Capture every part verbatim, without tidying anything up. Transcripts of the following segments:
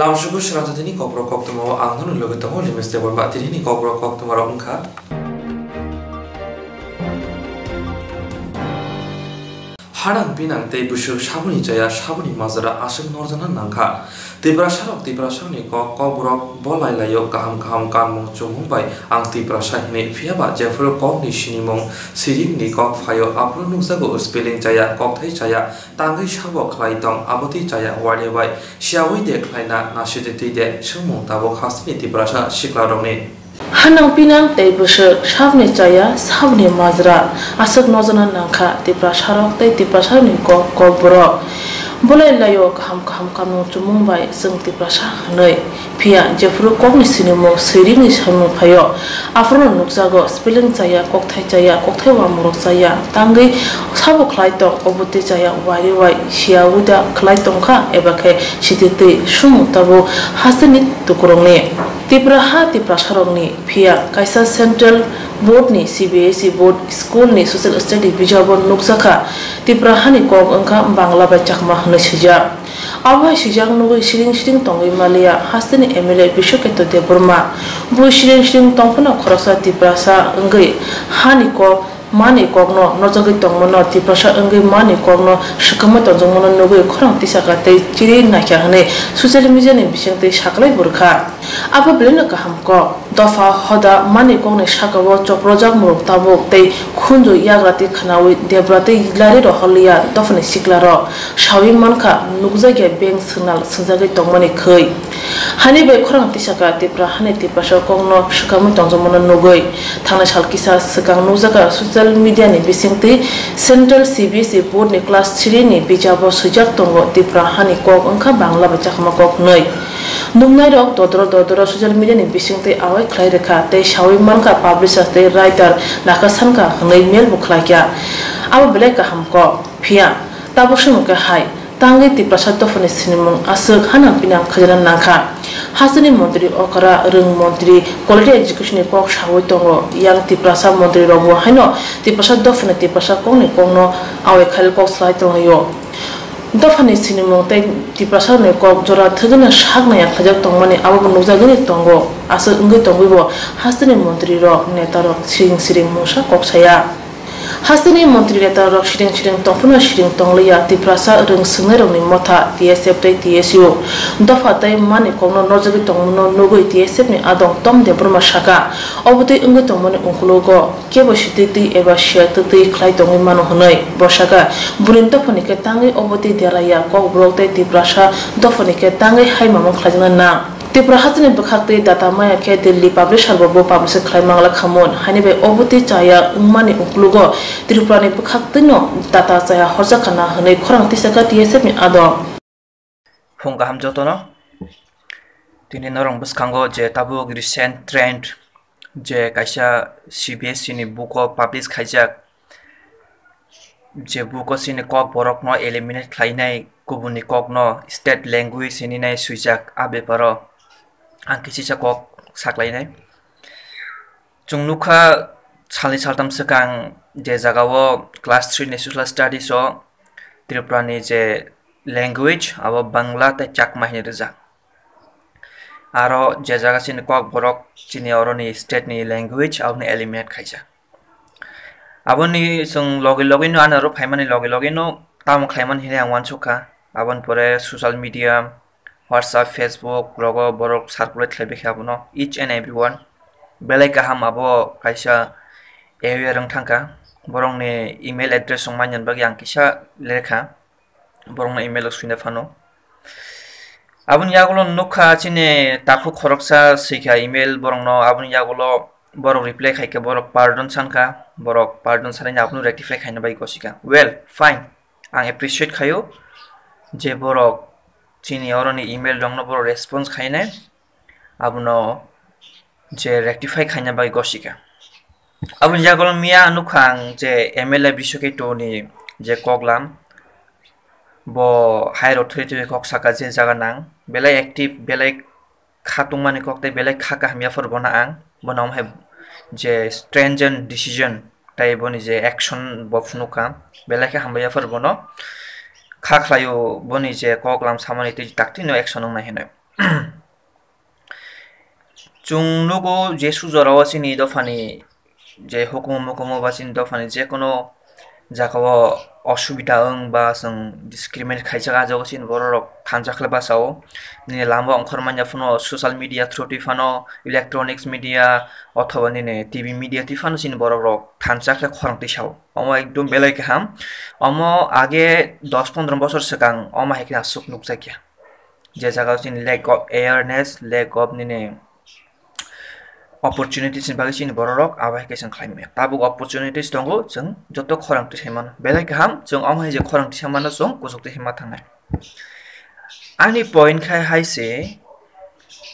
Tamsugu srangsa tini kokborok koktwmao ang nono logi tongo, Limes Debbarma. Tinini kokborok koktwmarok wngkha: Hanang pinang tei bwswk saboni chaya, saboni majra aswk norjana nangkha. Tiprasarok Tiprasarokni kok, kokborok bo lai laio kaham kaham kanmung chumung bai ang Tiprasa hinwi. Phiyaba jephuru kokni sinimung, siringni kok phaio, aphuru nukjago spelling chaya, kokthai chaya, tangwi sabo khlai tong, abotwi chaya waide bai siyaui de khlaina nasidi twi de swngmung tabuk hasteni Tiprasa siklarokni. Hanang pinang tei bwswk saboni chaya, saboni majra aswk nojana nangkha Tiprasarok tei Tiprasarokni kok, kokborok. Bolai laio kaham kaham kanmung chumung bai chwng Tiprasa hwnwi. Phiya jephuru kokni sinimung, siringni saimung phaio, aphuru nukjago spelling chaya, kokthai chaya, kokthai wamungrok chaya, tangwi sabo khlai tong, obotwi chaya, waide bai siyaui da khlai tongkha, eba khe sititwi swngmung tabuk hasteni tukurokni. Tipra ha Tiprasarokni. Phiya kaisa Central Board ni, C B S E Board school ni social study bijabo nukjakha, Tipra hani kok wngkha Bangla bai Chakma hwnwi swijak. Abo hai swijak nugwi siring siring tongwi maliya hasteni M L A Biswaketu Debbarma. Bui siring siring tongphano khoroksa Tiprasa wngwi hani kok mani kokno nojagwi tongmano, Tiprasa wngwi mani kokno swkamwi tongjakmano nugwi khorang tisaka tei chiri naikha hwnwi social media ni bisingtwi saklai burkha. Abo belaino kaham kok. Dopha hoda mani kokni sakao chopropjak muruk tabuk tei khunju yagra twi khwnaui debra tei lari rohorliya dophani siklarok. Saui mankha, nukjakya bank signal swngjagwi tongmani khwi. Hani bai khorang tisaka Tipra hani Tiprasa kokno swkamwi tongjakmano nugwi. Thangnai sal kisa swkang nukjakha social media ni bisingtwi Central C B S E Board ni class three ni bijabo swijak tongo Tipra hani kok wngkha Bangla bai Chakma kok hwnwi. Nuknairok dodoro dodoro social media ni bisingtwi awai khlai rwkha tei saui mankha publisher tei writer nakha sankha hwnwi mail bo khlaikha. Abo belai kaham kok. Phiya tabuk swngmung khe hai. Tangwi Tiprasa dophani sinimung aswk hanang pinang khajana nangkha. Hasteni montri okra rwng montri quality education ni kok saui tongo. Yang Tiprasa montri rokbo haino Tiprasa dophani Tiprasa kokni kokno awai khail kok slai tonglaio. Dophani sinimung tei Tiprasa ni kok jora thwgwino sak naiya khlaijak tongmani abobo nukjagwini tongo. Aswk wngwi tongwibo hasteni montri rok, neta rok siring siring mungsa kok saya. Hasteni montri neta rok siring siring tongphano siring tongliya, Tiprasa rwng swngnairokni motha T S F tei T S U dopha tei mani kokno nojagwi tongmano nugwi T S F ni adong Tom Debbarma saka, obotwi wngwi tongmani ukologo kebo sitwi twi eba siya twtwi khlai tongwi mano hwnwi bo saka. Buini dophani khe tangwi obotwi deraiya kokborok tei Tiprasa dophani khe tangwi hai mamung khlaijakna nang. Tripura hasteni bwkhaktwi data maya khe Delhi publisher bo bo publish khlai mangla khamun. Haini bai obo twi chaya wngmani uklogo Tripurani bwkhaktwino data chaya horjakha na hwnwi khorang tisakha T S F ni adong. Phung kaham jotono. Tini norok bwskango je tabuk recent trend je kaisa C B S E ni book o publish khaijak. Je book o chini kok borok no eliminate khlainai, kubun ni kok no state language hini nai swijak, a bepar o ang kisa kok saklainai. Chwng nukha salni saltam swkang je jaga o class three ni social studies o Tripura ni je language abo Bangla tei Chakma hini rijak. Aro je jaga chini kok borok chini oroni state ni language abono eliminate khaijak. Aboni chwng logi logi no ani aro phaimani logi logi no tamo khlaimani hinwi ang uansukha. Aboni pore social media, WhatsApp, Facebook rogo borok circulate khlaibai khe abono each and everyone. Belai kaham abo kaisa aware wng thangkha. Borokni email address rok manya bagwi ang kisa lekha. Borokno email o swina phano. Aboni yagulo nukha chini takhuk khoroksa swikha email borokno, aboni yagulo borok reply khaikha, borok pardon sankha, borok pardon sanani abono rectify khaina bai gosikha. Well, fine, ang appreciate khaio je borok chini oroni email rokno borok response khainai. Abono je rectify khaina bai gosikha. Aboni yagulo miya nukha ang je M L A Biswaketoni je koklam, bo higher authority bai kok saka je jaga nang, belai active, belai kha tongmani kok tei belai kha kaham yaphar bono ang, bono omo hai je stringent decision tei boni je action bo phunukha, belai khe hambai yaphar bono kha khlaio, boni je koklam samani tei taktino action wngnai hinwi. Chwng nugo je sujorao chini dophani je hukumu mukumu ba chini dophani je kono jagao osubida wng ba chwng discriminate khaijak, ah jaga chini borok rok thansa khlai bachao. Nini lama ongkhor manya phano social media through twi phano, electronics media othoba nini T V media twi phano chini borok rok thansa khlai khorang twi sao. Omo ekdom belai kaham. Omo age dos pondro bosor swkang omo hai khe aswk nukjakya. Je jaga chini lack of awareness, lack of nini opportunities ni bagwi chini borok rok abo hai khe chwng khlai maya. Tabuk opportunities tongo, chwng joto khorang twi sai mano. Belai kaham, chwng omo hai je khorang twi sai mano, chwng kuchuk twi sai ma thangnai. Ani point khai hai se,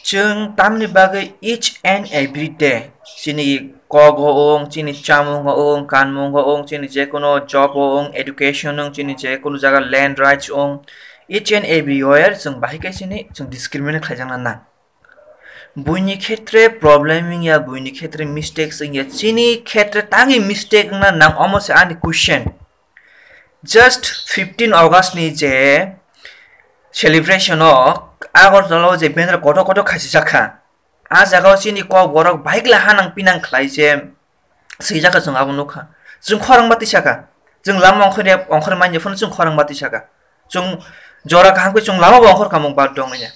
chwng tamni bagwi each and every day chini kok o wng, chini chamung o wng, kanmung o wng, chini je kono job o wng, education wng, chini je kono jaga land rights wng, each and everywhere chwng bahai khe chini chwng discriminate khaijakna nang. Buini khetre problem wngya, buini khetre mistakes wngya, chini khetre tangwi mistake wngna nang, omo se ani question. Just fifteen August ni je celebration o Agartala o je banner kotor kotor khasijak kha, ah jaga o chini kok borok bahai kla hanang pinang khlai je swijak kha, chwng abo nukha. Chwng khorang bati saka, chwng lama ongkhor ya, ongkhor manya phano chwng khorang bati saka. Chwng jora kaham khe chwng lama bo ongkhor khamung bad dong ya.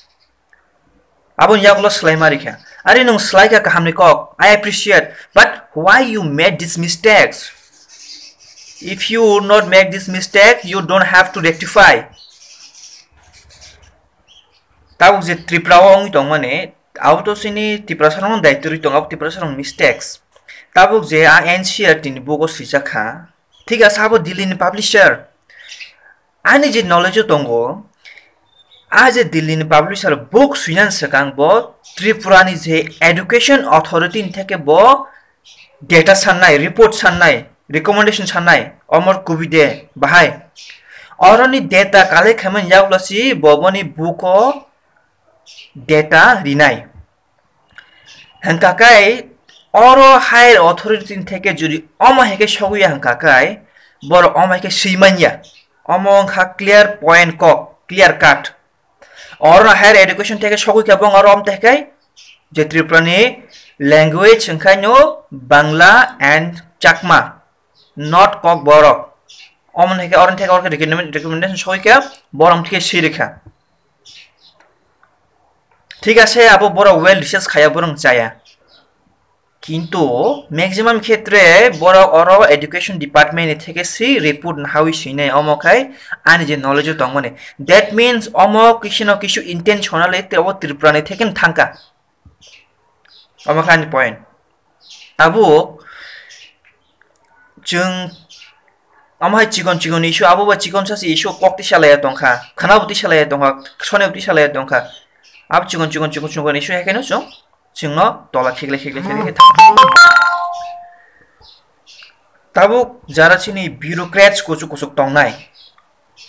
Aboni yagulo swlai ma rikha. Are nwng swlai kha kahamni kok, I appreciate, but why you made these mistakes? If you would not make this mistake, you don't have to rectify. Tabuk je Tripura o wngwi tongmani, abo to chini Tiprasa rokno daityo rwi tongo, abo Tiprasa rokni mistakes. Tabuk je a N C E R T ni book o swijak kha, thik ase abo Delhi ni publisher. Ani je knowledge o tongo, a je Delhi ni publisher book swinan swkang bo Tripura ni je education authority ni theke bo data sannai, report sannai, recommendation sannai, Omor Kubide bahai. Oroni data collect khaimani yagulo si bo boni book o data rinai. Hwnkha khe oro higher authority ni theke jodi omo hai khe sogwi ya hwnkha khe borok omo hai khe swi manya. Omo wngkha clear point kok, clear cut. Oro higher education theke sogwi khe bong oro om theke je Tripura ni language hwnkha no Bangla and Chakma, not Kokborok. Omo hai khe oro theke oro khe recommend-, recommendation sogwi khe borok theke swi rikha. Thik ase, abo borok well research khaya, borok chaya. Kintu maximum khetre borok oro education department ni theke si report nahawi sinai, omo khai ani je knowledge o tongmani. That means omo kisi no kisu intentionally te obo Tripura ni theke thangka. Omo khai ani point. Tabuk chwng omo hai chikon chikon issue, abo bo chikon sasi issue, kok tisa laya tongkha, khana bo tisa laya tongkha, sone bo tisa laya tongkha. Abo chikon chikon chikon chikon issue hai khe no chwng chwngno tola khikle khikle khikle khe thang. Tabuk jara chini bureaucrats kuchuk kuchuk tongnai,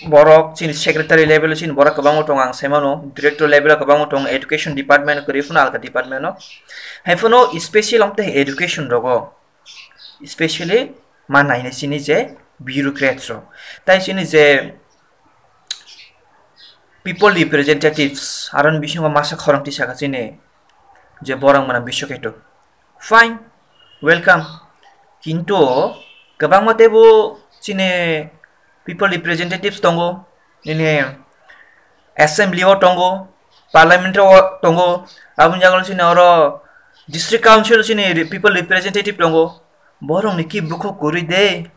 borok chini secretary level o chini borok kwbangma tongo, ang sai mano director level o kwbangma tongo, education department o kwrwi phano alka department o. Hai phano special wng tei education rogo specially ma nainai chini je bureaucrats rok, tai chini je people representatives, aroni bisingo masa khorang tisaka chini je borok mwnang Biswa Ketu. Fine, welcome. Kintu kwbangma teibo chini people representatives tongo, nini assembly o tongo, parliament o tongo, aboni jagao chini oro district council chini re-, people representative tongo. Borokni ki bukhuk kwrwi de?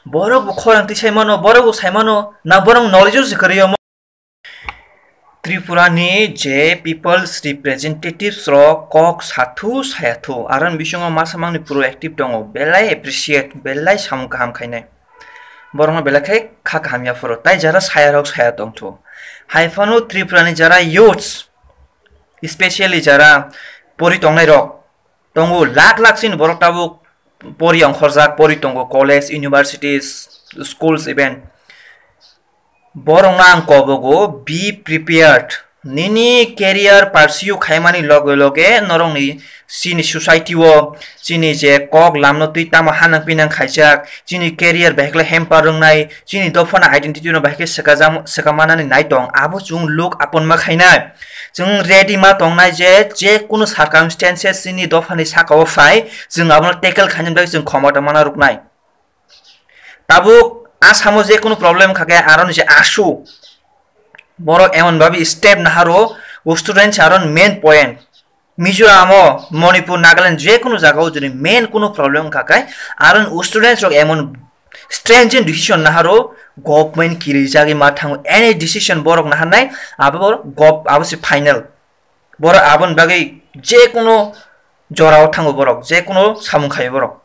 Borok bo khorang tisai mano, borok bo sai mano, na borok knowledge o se kwrwi omo? Tripura ni je people's representatives rok kok sathu sayathu, aron bisingo masa mangni proactive tongo, belai appreciate, belai samung kaham khainai. Borokno belai khe kha kaham yaphuru, tai jara saya rok saya tongthu. Hai phano Tripura ni jara youths, specially jara pori tongnai rok tongo, lakh lakh chini borok tabuk pori ongkhorjak, pori tongo, college, universities, schools even. Borokno ang kobogo, be prepared. Nini career pursue khaimani loge loge norokni chini society o chini je kok lamno twi tamo hanang pinang khaijak, chini career bahikle hamper wngnai, chini dophano identity no bahikle swkajam-, swkamanani naitong, abo chwng look upon ma khainai. Chwng ready ma tongnai je, je kunu circumstances chini dophani saka o phai, chwng abono tackle khainani bagwi chwng khomota mana rwknai. Tabuk Assam o je kunu problem kha khe, aro ni je asu borok emon babi step naharo, students aron main point. Mizoram o, Manipur, Nagaland je kunu jaga o jodi main kunu problem kha khe, aron students rok emon stringent decision naharo, government kirijagwi ma thango, any decision borok naharnai, abo gov-, abo se final. Borok aboni bagwi je kunu jorao thango borok, je kunu samung khaio borok.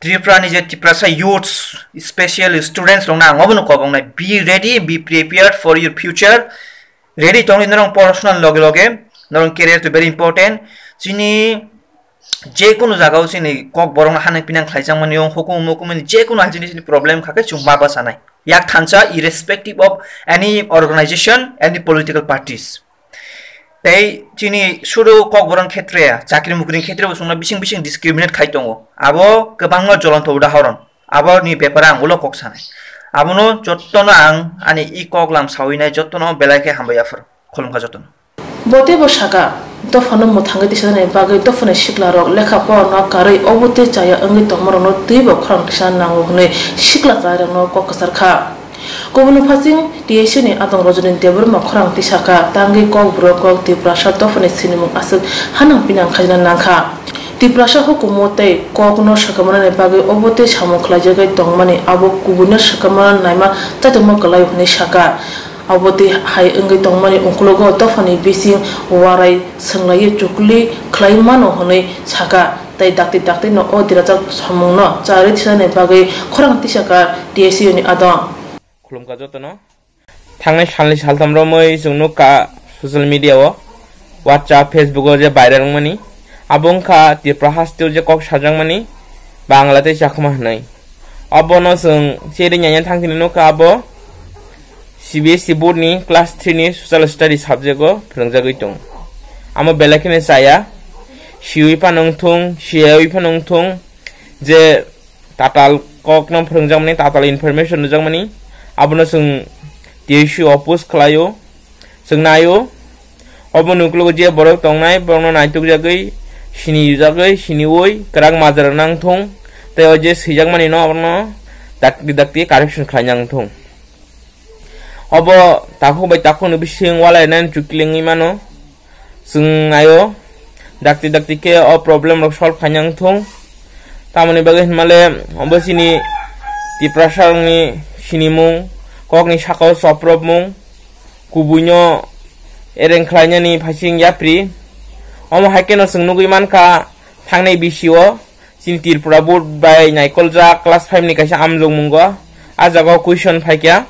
Tripura ni je Tiprasa youths, special students rokno ang obono kobongnai, be ready, be prepared for your future. Ready tongwi norok porosona loge loge, norok career to very important. Chini je kunu jagao chini kok borokno hanang pinang khlaijakmani, hukumu mukumuni je kunu hai chini problem kha khe chwng ma bachanai. Yak thansa, irrespective of any organization, any political parties. Tei chini sudu kok borok khetre, chakri mukri khetre bo chwngno bising bising discriminate khai tongo. Abo kwbangma jolonto udahoron. Aboni bepare ang ulo kok sanai. Abono jottono ang ani i kok lam sawi nai, jottono belai khe hambai aphuru. Khulumkha jottono. Bo teibo saka, dophano mwthangwi tisanani bagwi dophani siklarok lekha porano karwi obo tei chaya wngwi tongmarokno twibo khorang tisa nango hwnwi sikla chayarokno kok kwchar kha. Kubuni phaising T S U ni adong Rajani Debbarma khorang tisaka tangwi kokborok kok Tiprasa dophani sinimung aswk hanang pinang khaina nangkha. Tiprasa hukumu tei kokno swkamanani bagwi obo tei samung khlaijagwi tongmani abo kubuino swkamano naima chaitokma kwlaio hwnwi saka. Abo tei hai wngwi tongmani ukologo dophani bising warai swnglaio chukli khlai mano hwnwi saka tei dakti dakti no o derajak samungno charwi thinani bagwi khorang tisaka T S U ni adong. Khulumkha jotono. Thangnai salni saltham romwi chwng nukha social media o, WhatsApp, Facebook o je viral wngmani. Abo wngkha Tripura hasteo je kok sajakmani Bangla tei Chakma hwnwi. Obono chwng chiri nyanya thangtini nukha abo C B S E board ni class three ni social study subject o phwrwngjagwi tongo. Amo belai kheno chaya, siwi phano wngthung, siyawi phano wngthung, je tatal kokno phwrwngjakmani, tatal information rwjakmani, abono chwng T S U oppose khlaio, chwng naio. Oboni ukologo je borok tongnai, borokno naitukjagwi, sini yujagwi, siniwi kwrak majra nangthung, tei o je swijakmani no abono dakti dakti correction khlaina wngthung. Obo takhuk bai takhukni bising walainani chukilengwi mano. Chwng naio, dakti dakti khe o problem rok solve khaina wngthung. Tamoni bagwi hinmale obo chini Tiprasa rokni sinimung, kokni sakao chopropmung, kubuino ereng khlainani phaising yapri. Omo hai kheno chwng nugwi mankha, thangnai bisio chini Tripura board bai naikoljak class five ni kaisa amjokmungo. A jaga o question phaikha,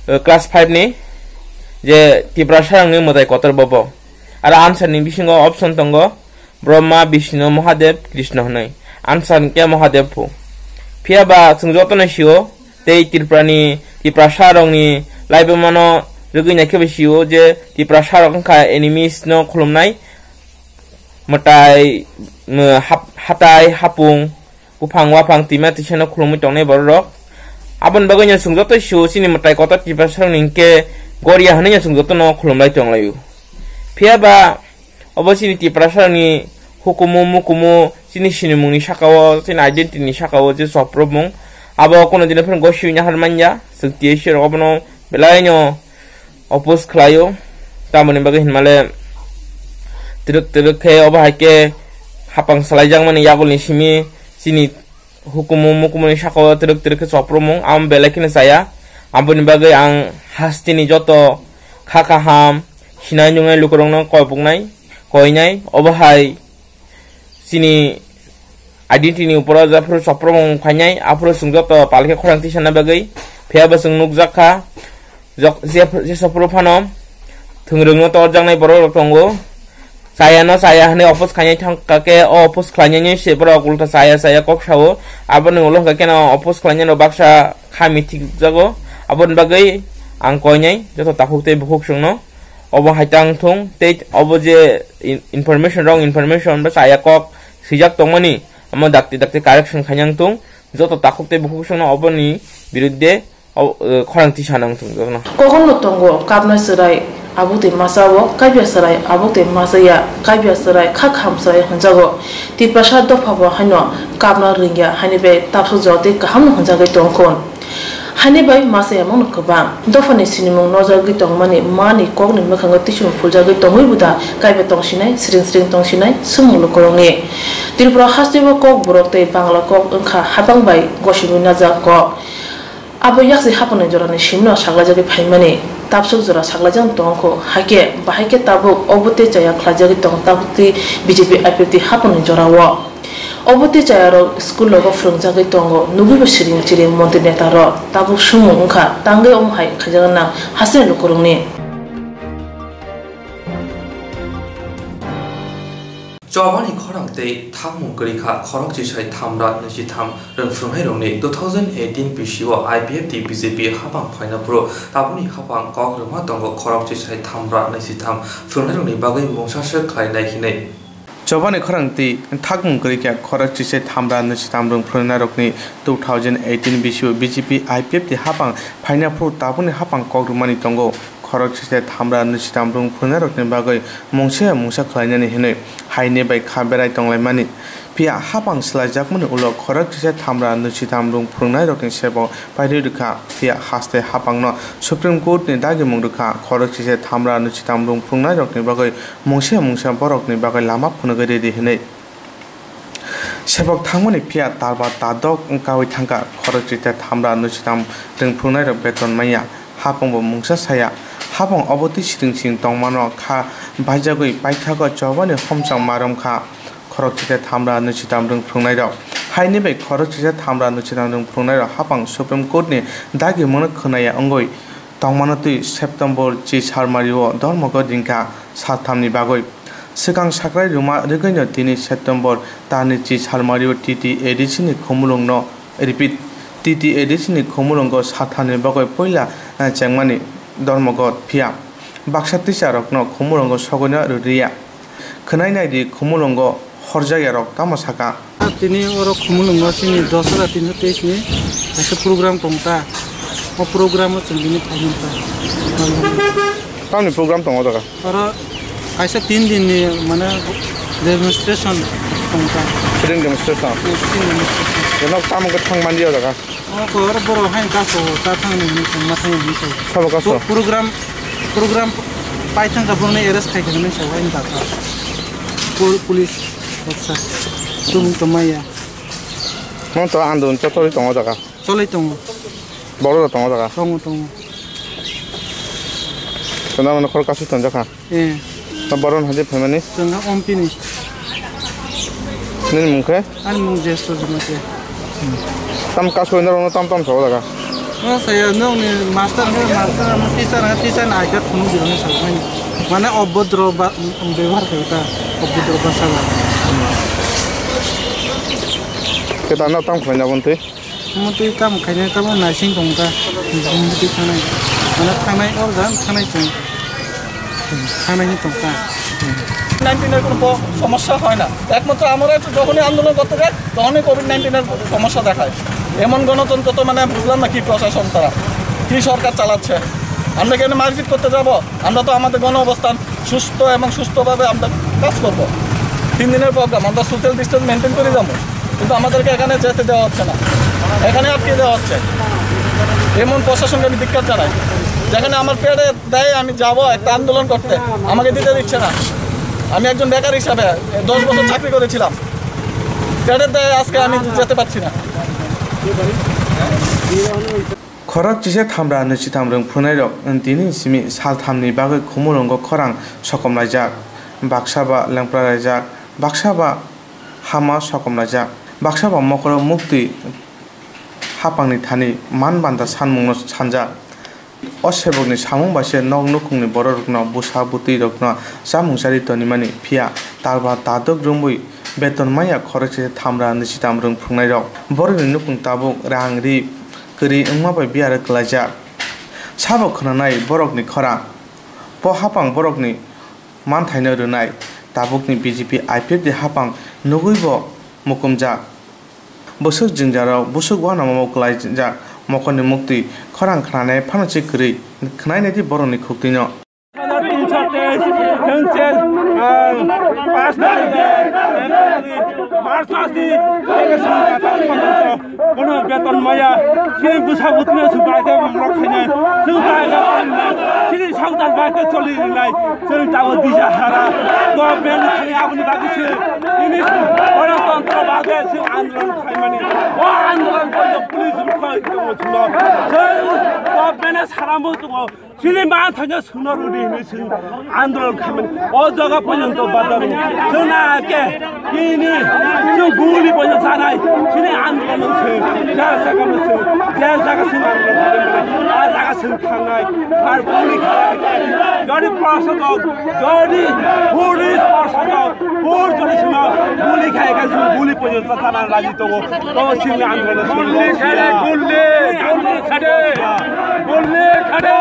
eh, class five ni, je Tiprasa rokni mwtai kotor bobo. Aro answer ni bisingo option tongo, Brahma, Bishnu, Mahadev, Krishna hwnwi. Answer hwnkhe Mahadev phu. Phiya ba chwng jotono sio, tei Tripura ni, Tiprasa rokni laibuma no rwgwi naikhe bo sio je Tiprasa rok wngkha enemies no khulumnai, mwtai, mw-, hap-, hatai, hapung, buphang, waphang, twima, twisano khulumwi tongnai borok rok. Aboni bagwi no chwng joto sio chini mwtai kotor Tiprasa rokni hwnkhe goria hwnwi no chwng jotono khulumlai tonglaio. Phiya ba obo chini Tiprasa rokni hukumu, mukumu, chini sinimungni sakao, chini identity ni sakao je chopropmung, abo kono dino phano gosiyui nahar manya, chwng T S U rok obono belaino oppose khlaio. Tamoni bagwi hinmale twrwk twrwk khe obo hai khe hapang salaijakmani yagulni simi chini hukumu mukumuni sakao twrwk twrwk khe chopropmung, amo belai kheno chaya. Aboni bagwi ang hasteni joto kha kaham, sinai nungnai lukurokno koboknai, koinai, obo hai chini identity ni uporo jephuru chopropmung phainai, aphuru chwng joto palkhe khorang tisana bagwi. Phiya bo chwng nukjak kha, jok-, je, je sophuru phano thwngrwngno torjaknai borok rok tongo. Chaya no chaya hwnwi oppose khainai thangkha khe, o oppose khlainani se borok ulta chaya chaya kok sao. Aboni ulo hwnkha kheno oppose khlainani rok baksa kha mithikjago. Aboni bagwi ang koinai joto takhuk tei bukhuk chwngno. Obo hai tang thung, tei obo je in-, information, wrong information ba chaya kok swijak tongmani, omo dakti dakti correction khainang thung, joto takhuk tei bukhuk songno oboni birudde o, eh, khorang tisa nang thung jotono. Kogon no tongo, kapna chwrai abuk tei masa o, kaibya chwrai abuk tei masa ya, kaibya chwrai kha kham chwrai hwnjago. Tiprasa dopha bo haino kapna ringya, haini bai tapsuk jora tei kaham no hwnjagwi tongkho. Haini bai masa yamung no kwbang. Dopha ni sinimung nojagwi tongmani mani kok ni mwkhango tisung phuljagwi tongwi buda kaiba tongsinai, sring sring tongsinai, swngmung lukurok ni. Tripura haste o kok borok tei Bangla kok wngkha hapang bai gosibwi najak kok. Abo yaksi hapangni jorani simino saklaijagwi phaimani, tapsuk jora saklaijak tongkho, hakhe bahai khe tabuk obo tei chaya khlaijagwi tong tabuk tei B J P I P F T hapangni jorao. Obo tei chayarok school logo phwrwngjagwi tongo, nugwibo siring chiring montri netarok tabuk sumung wngkha, tangwi omo hai khaijak nang hasteni lukurokni. Chobani khorang tei thangmung kwrwi kha khorok chisai thamra nwichitham rwngphwrwngnairokni two thousand eighteen B C o I P F T B J P hapang phaina phuru tabukni hapang kok rwma tongo khorok chisai thamra nwichitham phwrwngnairokni bagwi mungsa swk khlainai hinwi. Chobani khorang tei thangmung kwrwi kha khorok chisai thamra nwichitham rwngphwrwngnairokni two thousand eighteen B C o B J P I P F T hapang phaina phuru tabukni hapang kok rwmani tongo. Khorok sise thamra nwichitham rwngphwrwngnairokni bagwi mungsa ya mungsa khlainani hinwi haini bai kha berai tonglaimani. Phiya hapang swlaijakmani ulo khorok sise thamra nwichitham rwngphwrwngnairokni sebok pairwi rwkha, phiya haste hapangno Supreme Court ni dagimung rwkha, khorok sise thamra nwichitham rwngphwrwngnairokni bagwi mungsa ya mungsa borokni bagwi lama phunugwi ridi hinwi. Sebok thangmani phiya talba tadok wngkaui thangkha, khorok site thamra nwichitham rwngphwrwngnairok beton manya, hapangbo mungsa saya, hapang obo twi siring siring tongmano kha baijagwi paithago chobani homchang ma romkha, khorok site thamra nwichitham rwngphwrwngnairok. Haini bai khorok site thamra nwichitham rwngphwrwngnairok hapang Supreme Court ni dagimungno khwnaya wngwi tongmano twi September chi salmario dormogo ringkha salthamni bagwi. Swkang sakrai rwma rwgwino tini September tarni chi salmario T T A D C ni khumulwngno, repeat, T T A D C ni khumulwngo salthamni bagwi puila, eh, chengmani dormogo phiya baksa tisarokno khumulwngo sogwino rwriya. Khwnai naidi khumulwngo horjakyarok tamo saka. Tini oro Khumulwngo chini dos hajar tinso teis ni kaisa program tong ta. O program o chwng bini phai man ta. Tamni program tongo jaga? Oro kaisa tin din ni mane demonstration tong ta. Student demonstration? Yes, student demonstration. Jeno tamo khe thang man di o jaga? O khe oro borok haino kaso ta thang ni hinwi thang ma thang ni hinwi thang. Sabo kaso? Pro-, program, program pai thang ka borok ni arrest khai thang ni sa haino ta. Pol-, police. Baksa. Tumung tongmaya. Nong to andon chotoi tongo jaga. Choloi tongo. Borok da tongo jaga. Tongo, tongo. Tona mano khor kasu tonjakha. Eh. Na boron haje phaimani. Tongha ompini. Nini mung khe? Ani mung Jesto Jamatia. Tam kasu ina rono tam tam sawa jaga. O saya nokni master khe master, ama teacher khe teacher, na aisa phunuk dirokni sakmani. Mane obodro ba, bebohar khe ta, obodro basa ba. Khe ta na tam khlaina bontwi? Motwi tam khaina tamo naising tong ta. Motwi thanai. Mane thanai organ thanai chwng. Thanai tong ta. নাইনটিনের কোনো প-, সমস্যা হয় না। একমাত্র আমরা একটু যখনই আন্দোলন করতে যাই, তখনই কোভিড নাইনটিনের সমস্যা দেখায়। এমন গণতন্ত্র তো মানে বুঝলাম না কি প্রশাসন তারা, কি সরকার চালাচ্ছে। আমরা কি এখানে মারপিট করতে যাব? আমরা তো আমাদের গণ অবস্থান সুস্থ এবং সুস্থভাবে আমরা কাজ করব। তিন দিনের প্রোগ্রাম, আমরা সোশ্যাল ডিস্টেন্স মেনটেন করে যাবো, কিন্তু আমাদেরকে এখানে যেতে দেওয়া হচ্ছে না, এখানে আটকে দেওয়া হচ্ছে। এমন প্রশাসনকে আমি ধিক্কার জানাই, যেখানে আমার পেটে দেয় আমি যাব একটা আন্দোলন করতে, আমাকে দিতে দিচ্ছে না। আমি একজন বেকার হিসাবে দশ বছর চাকরি করেছিলাম, পেটের দায়ে আজকে আমি যেতে পারছি না। Khorok chisa thamra nwichitham rwngphwrwngnairok tini simi salthamni bagwi Khumulwngo khorang sokomlaijak, baksa ba lengpralaijak, baksa ba hama sokomlaijak, baksa ba mokolo muktwi hapangni thani man banda sanmungno sanjak. O sebokni samung bai se nok nukhungni bororokno, bwsa bwtwirokno chamung charwi tonimani, phiya talba tadok rwngwi beton manya khoroksa thamra nwichitham rwngphwrwngnairok. Borokni nukhung tabuk rang ri kwrwi wngma bai biyaro kwlaijak. Sabo khwnanai borokni khorang. Bo haphang borokni manthaino rwnai. Tabukni B J P I P F T haphang nugwi bo mukumjak. Bwswk jwngjarok bwswk uanama kwlaijak mokolni muktwi khorang khnanai phano se kwrwi khnainai di borokni khuktwino. Tinsho teis, chwng se, ah, paanch tarik, March mas ni, kono beton maya, chini bwsa bwtwino chwng bai khe mangrok khainai, chwng bai khe mangrok, chini songchar bai khe choli rinai, chwng tabuk dija hara, government ni thani aboni bagwi se, nini gonotontro bagwi chwng andolon khaimani, o andolon bondo police rok khai tongo chwngno, chwng government ni sara muchungo. Chini manthaino chwngno rwdi hinwi chwng andolon khaimani. O jaga porjonto badar rw. Chwng na khe nini chwng guli porjonto chanai. Chini andolon chwng je jaga no chwng je jaga chwng andolon khaimani. A jaga chwng thangnai. Ar guli khainai. Jodi prasajok, jodi police prasajok, bor jodi chwngno guli khai khe chwng guli porjonto chana raji tongo. O chini andolon chwng. Guli khare, guli, guli khare, guli khare.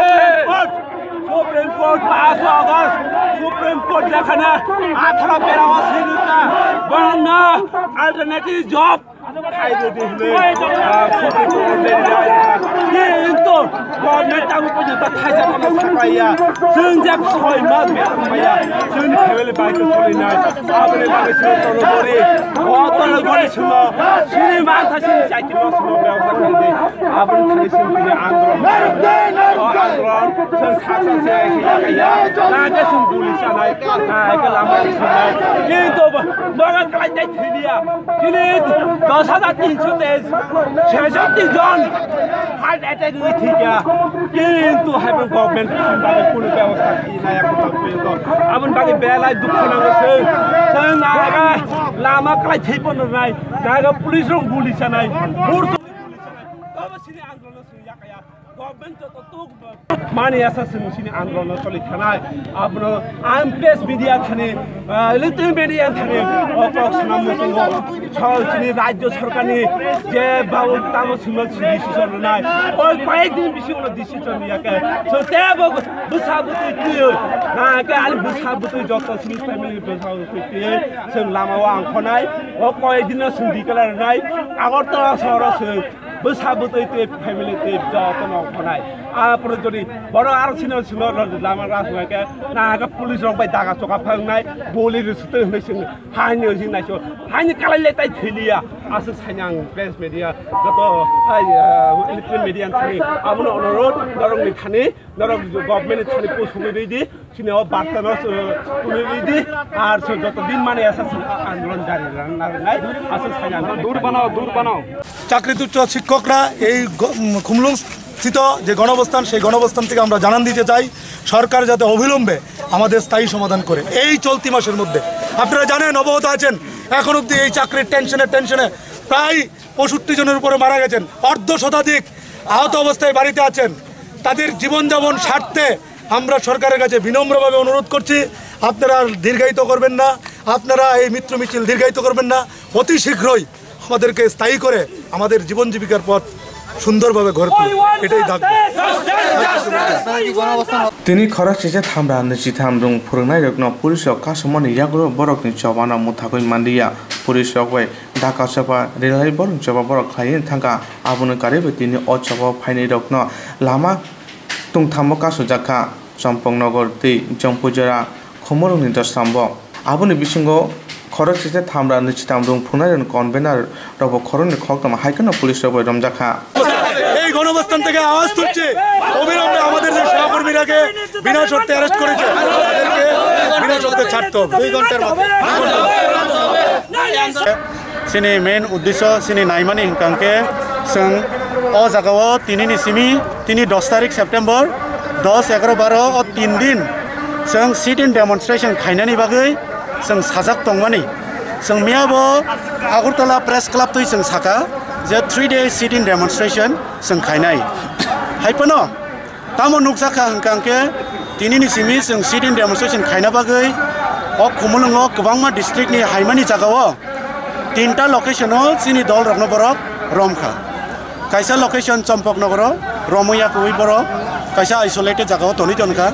Supreme Court paanch August, Supreme Court jekhane atharo pera o sinita bangna alternative job khai rwdi hinwi, ah, Supreme Court order rijak. Kintu government tabuk porjonto thaisa phano saklaiya. Chwng je soi mas beton maya, chwngni family bai khe solinai. Aboni bagwi chwng tologori, o tologori chwngno chini mantha chini chakirno chwngno bebostha khaidi. Aboni thani chwng tini andolon. O andolon chwng sak sak se khe ya khe ya. Na khe chwng guli chanai, na khe lama thwngnai. Kintu bo, bono kwlai nai thwiliya. Chini dos hajar tinsho teis, seishoti jon heart attack wngwi thwikha. Kintu hai bo government chini bagwi kunu bebostha khainai ya kwtal porjonto. Aboni bagwi belai dukhu nango chwng. Chwng na khe lama kwlai thwi phano rwnai, na khe police rok guli chanai, bor rok guli chanai. Obo chini andolon chwng yakaya. Government joto tuk mani asa chwng chini andolon choli khanai. Abono ang press media thani, ah, electronic media thani, o kok swnam muchungo. Sor chini rajyo sarkarni je babu tamo swnam decision rwnai. O koyek din bisingo decision riyakhe. So tebo bwsa bwtwi twiwi. Na khe ani bwsa bwtwi joto chini family bwsa bwtwi twiwi. Chwng lama o ang khonai. O koyek dino chwng declare rwnai. Agartala sohoro chwng bwsa bwtwi tei family tei jotono khonai. Aphuru jodi bono aro sino sino lama ras hwnai khe, na khe police rok bai daga choka phangnai, goli rwswtwi hwnwi chwng haino jing naisio, haino kalai le tai thwiliya. Aswk saina ang press media, joto, ai, ah, electronic media thani abono onurodh norokni thani, norok government ni thani pusugwi rwdi. Chini o barta no, uh, tuli ridi, ar se joto din mane asa se andolon jari rang, rang, rang, asa se andolon. Dur banao, dur banao. চাকরিচ্যুত শিক্ষকরা এই গ-, উম, খুমলুং স্থিত যে গণঅবস্থান, সেই গণঅবস্থান থেকে আমরা জানান দিতে চাই, সরকার যাতে অবিলম্বে আমাদের স্থায়ী সমাধান করে এই চলতি মাসের মধ্যে। আপনারা জানেন, অবগত আছেন, এখন অবধি এই চাকরির টেনশনে, টেনশনে প্রায় পঁয়ষট্টি জনের উপরে মারা গেছেন, অর্ধ শতাধিক আহত অবস্থায় বাড়িতে আছেন। তাদের জীবনযাপন স্বার্থে আমরা সরকারের কাছে বিনম্রভাবে অনুরোধ করছি, আপনারা আর দীর্ঘায়িত করবেন না, আপনারা এই মৃত্যু মিছিল দীর্ঘায়িত করবেন না, অতি শীঘ্রই আমাদেরকে স্থায়ী করে আমাদের জীবন জীবিকার পথ সুন্দরভাবে গড়ে তুলুন, এটাই দাবি। Tini khoroksa se thamra nwichitham rung phwrwngnairokno police rok kasumani yagulo borokni chobano mwthagwi manliya. Police rok bai Dhaka choba rilai borok choba borok khlaiwi thangkha. Aboni karwi bai tini o choba phainairokno lama tungthamo kasujak kha, Champaknagar tei Jampui jora khumulwngni dosrambo. Aboni bisingo khoroksa se thamra nwichitham rung phwrwngnairokni convener rokbo khoroknwi khoroktham hai kheno police rok bai romjak kha. এই গণঅবস্থান থেকে আওয়াজ তুলছি, অবিলম্বে আমাদের যে সহকর্মীরাকে বিনা শর্তে অ্যারেস্ট করেছে, তাদেরকে বিনা শর্তে ছাড়তে হবে। দুই ঘন্টার মধ্যে, দুই ঘন্টার মধ্যে। Chini main uddesyo chini naimani hwnkha hwnkhe chwng o jagao tinini simi tini dos tarik September, dos, egaroh, baro o tin din chwng sit-in demonstration khainani bagwi chwng sajak tongmani. Chwng miyabo Agartala Press Club twi chwng sakha je three day sit-in demonstration chwng khainai. Hai phano tamo nukjakha hwnkha hwnkhe tinini simi chwng sit-in demonstration khaina bagwi o Khumulwngo kwbangma district ni haimani jagao tinta location o chini dol rokno borok romkha. Kaisa location Champaknagar o romwi yakowi borok. Kaisa isolated jaga o tonwi tonkha,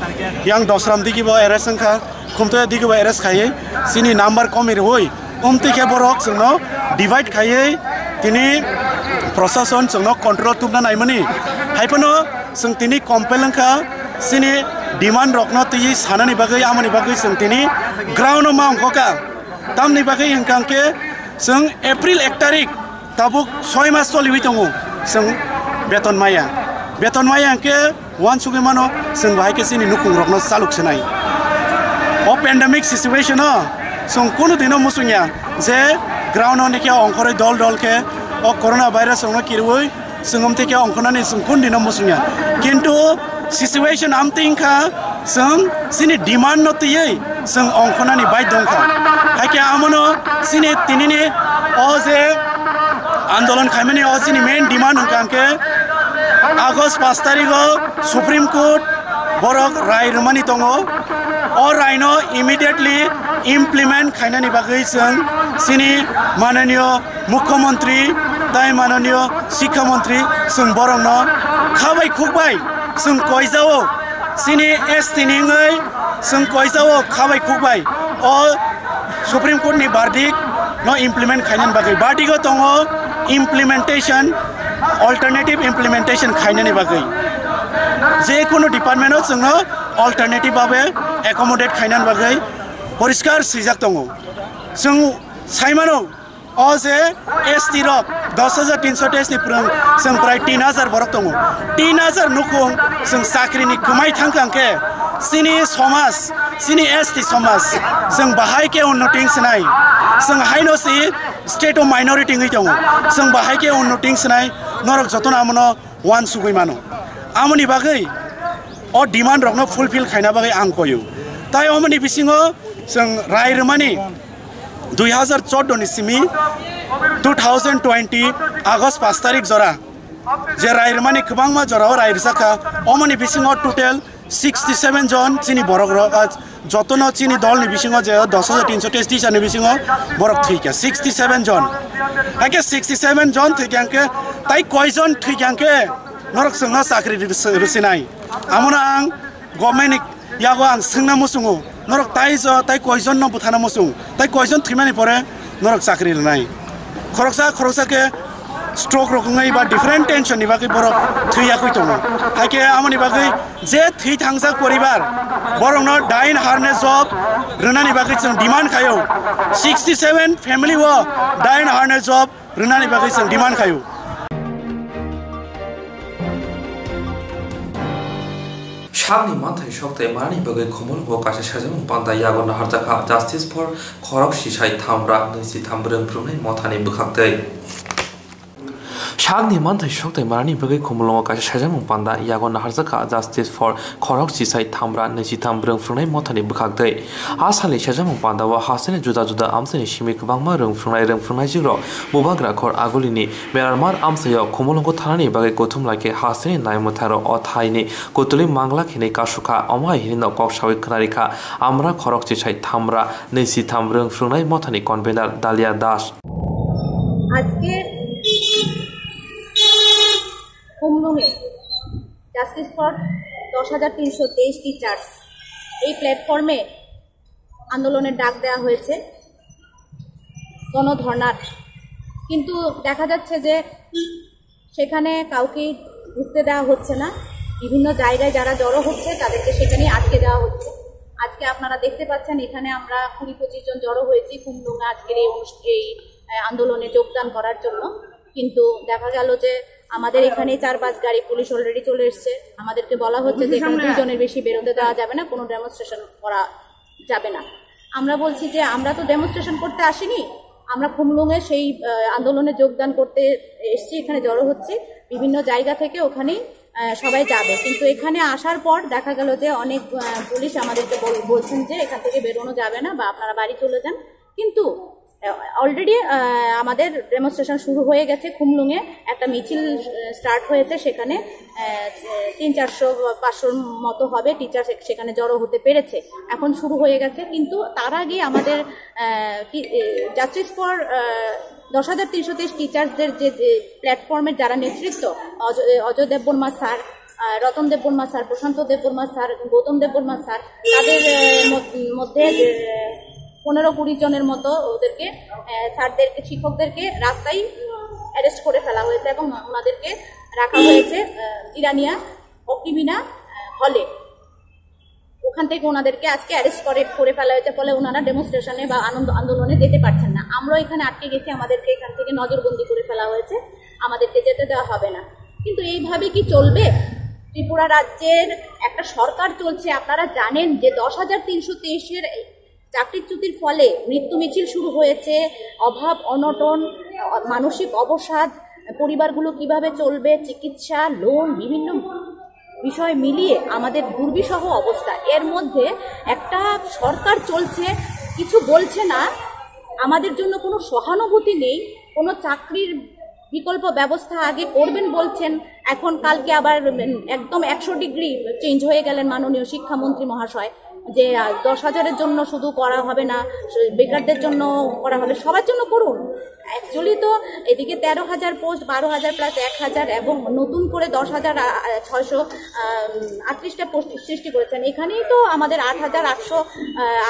yang Dosram digi bo arrest wngkha, Khumtoya digi bo arrest khaiwi, chini number komi rwi, umtwi khe borok chwngno divide khaiwi tini prosason chwngno control tubna naimani. Haiphano chwng tini compel wngkha, chini demand rokno twiwi sanani bagwi, amoni bagwi chwng tini ground o ma ongkhoka. Tamni bagwi hwnkha hwnkhe chwng April ek tarik tabuk soi mas choliwi tongo, chwng beton maya. Beton maya hwnkhe uansugwi mano, chwng bahai khe chini nukhung rokno chaluk swnai. O pandemic situation o chwng kunu dino muchungya je ground o nikhe ongkhorwi dol dol khe o corona virus rokno kirwi chwng amtwi khe ongkhornani chwng kun dino muchungya. Kintu situation amtwi wngkha, chwng chini demand no twiwi chwng ongkhornani bai dongkha. Haikhe amono chini tinini o je andolon khaimani o chini main demand wngkha hwnkhe August pash tarikh o Supreme Court borok rai rwmani tongo. O raino immediately implement khainani bagwi chwng chini mananiyo Mukhyamantri tai mananiyo Sikha Mantri chwng borokno khabai khukbai chwng koijao, chini S T ni wngwi chwng koijao khabai khukbai o Supreme Court ni verdict no implement khainani bagwi. Verdict o tongo implementation, alternative implementation khainani bagwi. Je kunu department o chwngno alternative babe accommodate khainani bagwi poriskar swijak tongo. Chwng saimano, o je S T rok dos hajar tinso teis ni phrwng chwng prai tin hajar borok tongo. Tin hajar nukhung chwng chakri ni kwmai thangkha hwnkhe chini somaj, chini S T somaj chwng bahai khe unnoti wng swnai. Chwng haino si state o minority wngwi tongo. Chwng bahai khe unnoti wng swnai. Norok jotono amono uansugwi mano. Amoni bagwi o demand rokno fulfill khaina bagwi ang koyo. Tai omoni bisingo chwng rai rwmani dui hajar chordo ni simi two thousand twenty August pash tarik jora je rai rwmani kwbangma jorao rai rwjakha, omoni bisingo total sixty seven jon chini borok rok, ah, jotono chini dol ni bisingo je dos hajar tinso teis teacher ni bisingo borok thwikha sixty seven jon. Haikhe sixty seven jon thwikha hwnkhe tai koi jon thwikha hwnkhe norok chwngno chakri rw-, rwsinai. Amono ang government ni yago ang swngna muchungo, norok tai jo, tai koijon no bwthana muchung, tai koijon thwimani pore norok chakri rwnai. Khoroksa khoroksa khe stroke rok wngwi ba different tension ni bagwi borok thwi yakwi tongo. Haikhe amoni bagwi je thwi thangjak poribar borokno dine harne job rwnani bagwi chwng demand khaio. Sixty seven family o dine harne job rwnani bagwi chwng demand khaio. Sakni manthai sok tei manani bagwi Khumulwngo kaisa sajwkmung panda yago naharjakha, Justice for Khorok Sisai Thamra nwi si tham bwrwng phwrwngnai mothani bwkhaktwi. Sakni manthai sok tei manani bagwi Khumulwngo kaisa sajwkmung panda yago naharjakha, Justice for Khorok Sisai Thamra nwi si tham bwrwng phwrwngnai mothani bwkhaktwi. A salni sajwkmung pandao hasteni juda juda amchaini simi kwbangma rwng phwrwngnai rwng phwrwngnaijwkrok Bubagra Khor Agulini Merarmar amchaio Khumulwngo thanani bagwi kuthum lai khe hasteni naimwthairok o thaini kutulwi mangla khenwi kasukha. Omo hai hinwi no kok sawi khwnarikha Amra Khorok Sisai Thamra nwi si tham rwng phwrwngnai mothani convener Dalia Das. আজকে খুমলুঙে justice for দশ হাজার তিনশো তেইশ টিচার্স এই প্ল্যাটফর্মে আন্দোলনের ডাক দেওয়া হয়েছে, গণধর্নার। কিন্তু দেখা যাচ্ছে যে সেখানে কাউকে ঢুকতে দেওয়া হচ্ছে না। বিভিন্ন জায়গায় যারা জড়ো হচ্ছে, তাদেরকে সেখানেই আটকে দেওয়া হচ্ছে। আজকে আপনারা দেখতে পাচ্ছেন, এখানে আমরা কুড়ি পঁচিশ জন জড়ো হয়েছি খুমলুঙে আজকের এই অনুষ্ঠ-, এই, আহ, আন্দোলনে যোগদান করার জন্য। কিন্তু দেখা গেল যে আমাদের এখানে চার পাঁচ গাড়ি পুলিশ অলরেডি চলে এসছে। আমাদেরকে বলা হচ্ছে যে এখানে দুইজনের বেশি বেরোতে দেওয়া যাবে না, কোনো ডেমনস্ট্রেশন করা যাবে না। আমরা বলছি যে আমরা তো ডেমনস্ট্রেশন করতে আসিনি, আমরা খুমলুঙে সেই, আহ, আন্দোলনে যোগদান করতে এসছি, এখানে জড়ো হচ্ছি। বিভিন্ন জায়গা থেকে ওখানেই, আহ, সবাই যাবে। কিন্তু এখানে আসার পর দেখা গেল যে অনেক, আহ, পুলিশ আমাদেরকে বল-, বলছেন যে এখান থেকে বেরোনো যাবে না বা আপনারা বাড়ি চলে যান। কিন্তু, আহ, অলরেডি, আহ, আমাদের ডেমনস্ট্রেশন শুরু হয়ে গেছে। খুমলুঙে একটা মিছিল, আহ, স্টার্ট হয়েছে, সেখানে, আহ, তিন চারশো পাঁচশোর মতো হবে টিচার সে-, সেখানে জড়ো হতে পেরেছে। এখন শুরু হয়ে গেছে, কিন্তু তার আগে আমাদের, আহ, কি, এ, জাস্টিস ফর, আহ, দশ হাজার তিনশো তেইশ টিচার্সদের যে, যে প্ল্যাটফর্মের যারা নেতৃত্ব, অজ-, এ, অজয় দেববর্মা স্যার, আহ, রতন দেববর্মা স্যার, প্রশান্ত দেববর্মা স্যার এবং গৌতম দেববর্মা স্যার, তাদের আহ, মধ- মধ্যে আহ, পনেরো কুড়ি জনের মতো ওদেরকে আহ, স্যারদেরকে, শিক্ষকদেরকে রাস্তায় অ্যারেস্ট করে ফেলা হয়েছে এবং ওনাদেরকে রাখা হয়েছে আহ, জিরানিয়া অগ্নিবীণা হলে। ওখান থেকে ওনাদেরকে আজকে অ্যারেস্ট করে করে ফেলা হয়েছে, ফলে ওনারা ডেমনস্ট্রেশনে বা আনন্দ আন্দোলনে যেতে পারছেন না। আমরাও এখানে আটকে গেছি, আমাদেরকে এখান থেকে নজরবন্দি করে ফেলা হয়েছে, আমাদেরকে যেতে দেওয়া হবে না। কিন্তু এইভাবে কি চলবে? ত্রিপুরা রাজ্যের একটা সরকার চলছে, আপনারা জানেন যে দশ হাজার তিনশো তেইশের চাকরিচ্যুতির ফলে মৃত্যু মিছিল শুরু হয়েছে। অভাব, অনটন, মানসিক অবসাদ, পরিবারগুলো কিভাবে চলবে, চিকিৎসা, লোন, বিভিন্ন বিষয় মিলিয়ে আমাদের দুর্বিষহ অবস্থা। এর মধ্যে একটা সরকার চলছে, কিছু বলছে না, আমাদের জন্য কোনো সহানুভূতি নেই, কোনো চাকরির বিকল্প ব্যবস্থা আগে করবেন বলছেন, এখন কালকে আবার একদম একশো ডিগ্রি চেঞ্জ হয়ে গেলেন মাননীয় শিক্ষামন্ত্রী মহাশয়, যে আহ, দশ হাজারের জন্য শুধু করা হবে না, বেকারদের জন্য করা হবে, সবার জন্য করুন। অ্যাকচুয়ালি তো এদিকে তেরো হাজার পোস্ট, বারো হাজার প্লাস এক হাজার এবং নতুন করে দশ হাজার ছয়শো আটত্রিশটা পোস্ট সৃষ্টি করেছেন। এখানেই তো আমাদের আট হাজার আটশো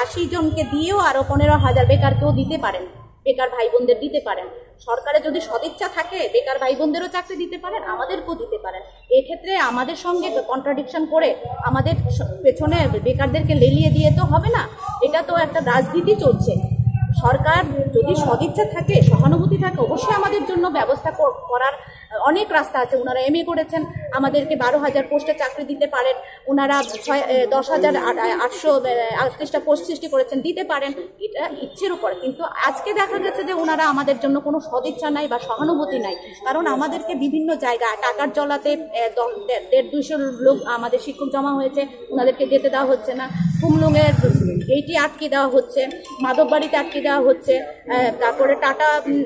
আশি জনকে দিয়েও আরো পনেরো হাজার বেকারকেও দিতে পারেন, বেকার ভাই বোনদের দিতে পারেন। সরকারের যদি সদিচ্ছা থাকে, বেকার ভাই বোনদেরও চাকরি দিতে পারেন, আমাদেরকেও দিতে পারেন। এক্ষেত্রে আমাদের সঙ্গে কন্ট্রাডিকশন করে আমাদের স- পেছনে বেকারদেরকে লেলিয়ে দিয়ে তো হবে না। এটা তো একটা রাজনীতি চলছে। সরকার যদি সদিচ্ছা থাকে, সহানুভূতি থাকে, অবশ্যই আমাদের জন্য ব্যবস্থা কর- করার অনেক রাস্তা আছে। ওনারা এমএ করেছেন, আমাদেরকে বারো হাজার পোস্টে চাকরি দিতে পারেন। ওনারা ছয় এ, দশ হাজার আট- আটশো এ, আটত্রিশটা পোস্ট সৃষ্টি করেছেন, দিতে পারেন, এটা ইচ্ছের উপর। কিন্তু আজকে দেখা গেছে যে ওনারা আমাদের জন্য কোনো সদিচ্ছা নাই বা সহানুভূতি নাই, কারণ আমাদেরকে বিভিন্ন জায়গা টাকার জলাতে এ, দ- দে- দেড় দুইশো লোক আমাদের শিক্ষক জমা হয়েছে, ওনাদেরকে যেতে দেওয়া হচ্ছে না। খুমলুঙের গেটে আটকে দেওয়া হচ্ছে, মাধববাড়িতে আটকে দেওয়া হচ্ছে, এ, তারপরে টাটা উম,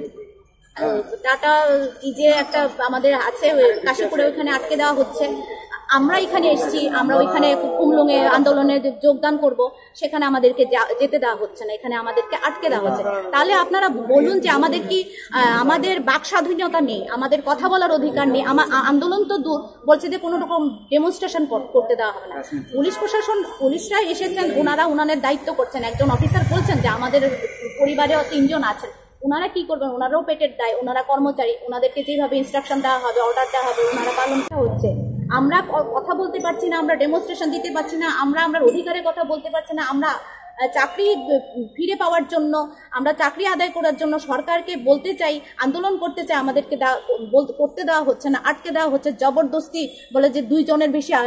আহ, টাটা কি যে একটা আমাদের আছে, ওই কাশীপুরে, ওইখানে আটকে দেওয়া হচ্ছে। আমরা এখানে এসেছি, আমরা ওইখানে খুমলুঙে আন্দোলনে যোগদান করব, সেখানে আমাদেরকে যা- যেতে দেওয়া হচ্ছে না, এখানে আমাদেরকে আটকে দেওয়া হচ্ছে। তাহলে আপনারা বলুন যে আমাদের কি আহ, আমাদের বাক স্বাধীনতা নেই, আমাদের কথা বলার অধিকার নেই? আমার আ- আন্দোলন তো দূর, বলছে যে কোনো রকম ডেমনস্ট্রেশন করতে দেওয়া হবে না। পুলিশ প্রশাসন, পুলিশরা এসেছেন, ওনারা ওনাদের দায়িত্ব করছেন। একজন অফিসার বলছেন যে আমাদের পরিবারে তিনজন আছেন, ওনারা কি করবেন? ওনারাও পেটের দায়, ওনারা কর্মচারী, ওনাদেরকে যেভাবে ইনস্ট্রাকশন দেওয়া হবে, অর্ডার দেওয়া হবে, ওনারা পালন করা হচ্ছে। আমরা ক- কথা বলতে পারছি না, আমরা ডেমনস্ট্রেশন দিতে পারছি না, আমরা আমরা অধিকারে কথা বলতে পারছি না, আমরা আহ, চাকরি আহ, ফিরে পাওয়ার জন্য, আমরা চাকরি আদায় করার জন্য সরকারকে বলতে চাই, আন্দোলন করতে চাই, আমাদেরকে দা- বল- করতে দেওয়া হচ্ছে না, আটকে দেওয়া হচ্ছে জবরদস্তি। বলে যে দুইজনের বেশি আহ,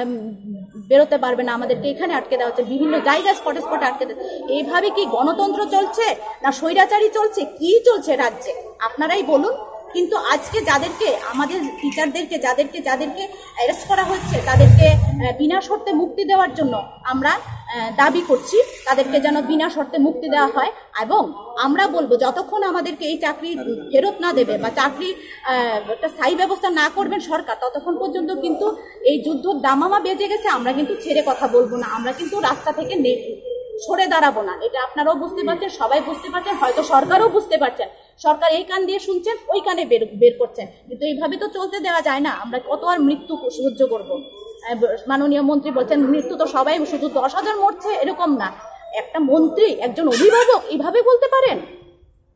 বেরোতে পারবে না, আমাদেরকে এখানে আটকে দেওয়া হচ্ছে, বিভিন্ন জায়গায় স্পটে স্পটে আটকে দেওয়া। এইভাবে কি গণতন্ত্র চলছে না স্বৈরাচারী চলছে? কি চলছে রাজ্যে? আপনারাই বলুন। কিন্তু আজকে যাদেরকে, আমাদের টিচারদেরকে, যাদেরকে যাদেরকে অ্যারেস্ট করা হচ্ছে, তাদেরকে আহ, বিনা শর্তে মুক্তি দেওয়ার জন্য আমরা আহ, দাবি করছি, তাদেরকে যেন বিনা শর্তে মুক্তি দেওয়া হয়। এবং আমরা বলবো, যতক্ষণ আমাদেরকে এই চাকরি ফেরত না দেবে বা চাকরি আহ, একটা স্থায়ী ব্যবস্থা না করবেন সরকার, ততক্ষণ পর্যন্ত কিন্তু এই যুদ্ধ দামামা বেজে গেছে, আমরা কিন্তু ছেড়ে কথা বলবো না, আমরা কিন্তু রাস্তা থেকে নেই, সরে দাঁড়াবো না। এটা আপনারাও বুঝতে পারছেন, সবাই বুঝতে পারছেন, হয়তো সরকারও বুঝতে পারছেন। সরকার এই কান দিয়ে শুনছেন, ওই কানে বের বের করছেন, কিন্তু এইভাবে তো চলতে দেওয়া যায় না। আমরা কত আর মৃত্যু সহ্য করব? আহ, ব- মাননীয় মন্ত্রী বলছেন মৃত্যু তো সবাই, শুধু দশ হাজার মরছে, এরকম না। একটা মন্ত্রী, একজন অভিভাবক এইভাবে বলতে পারেন?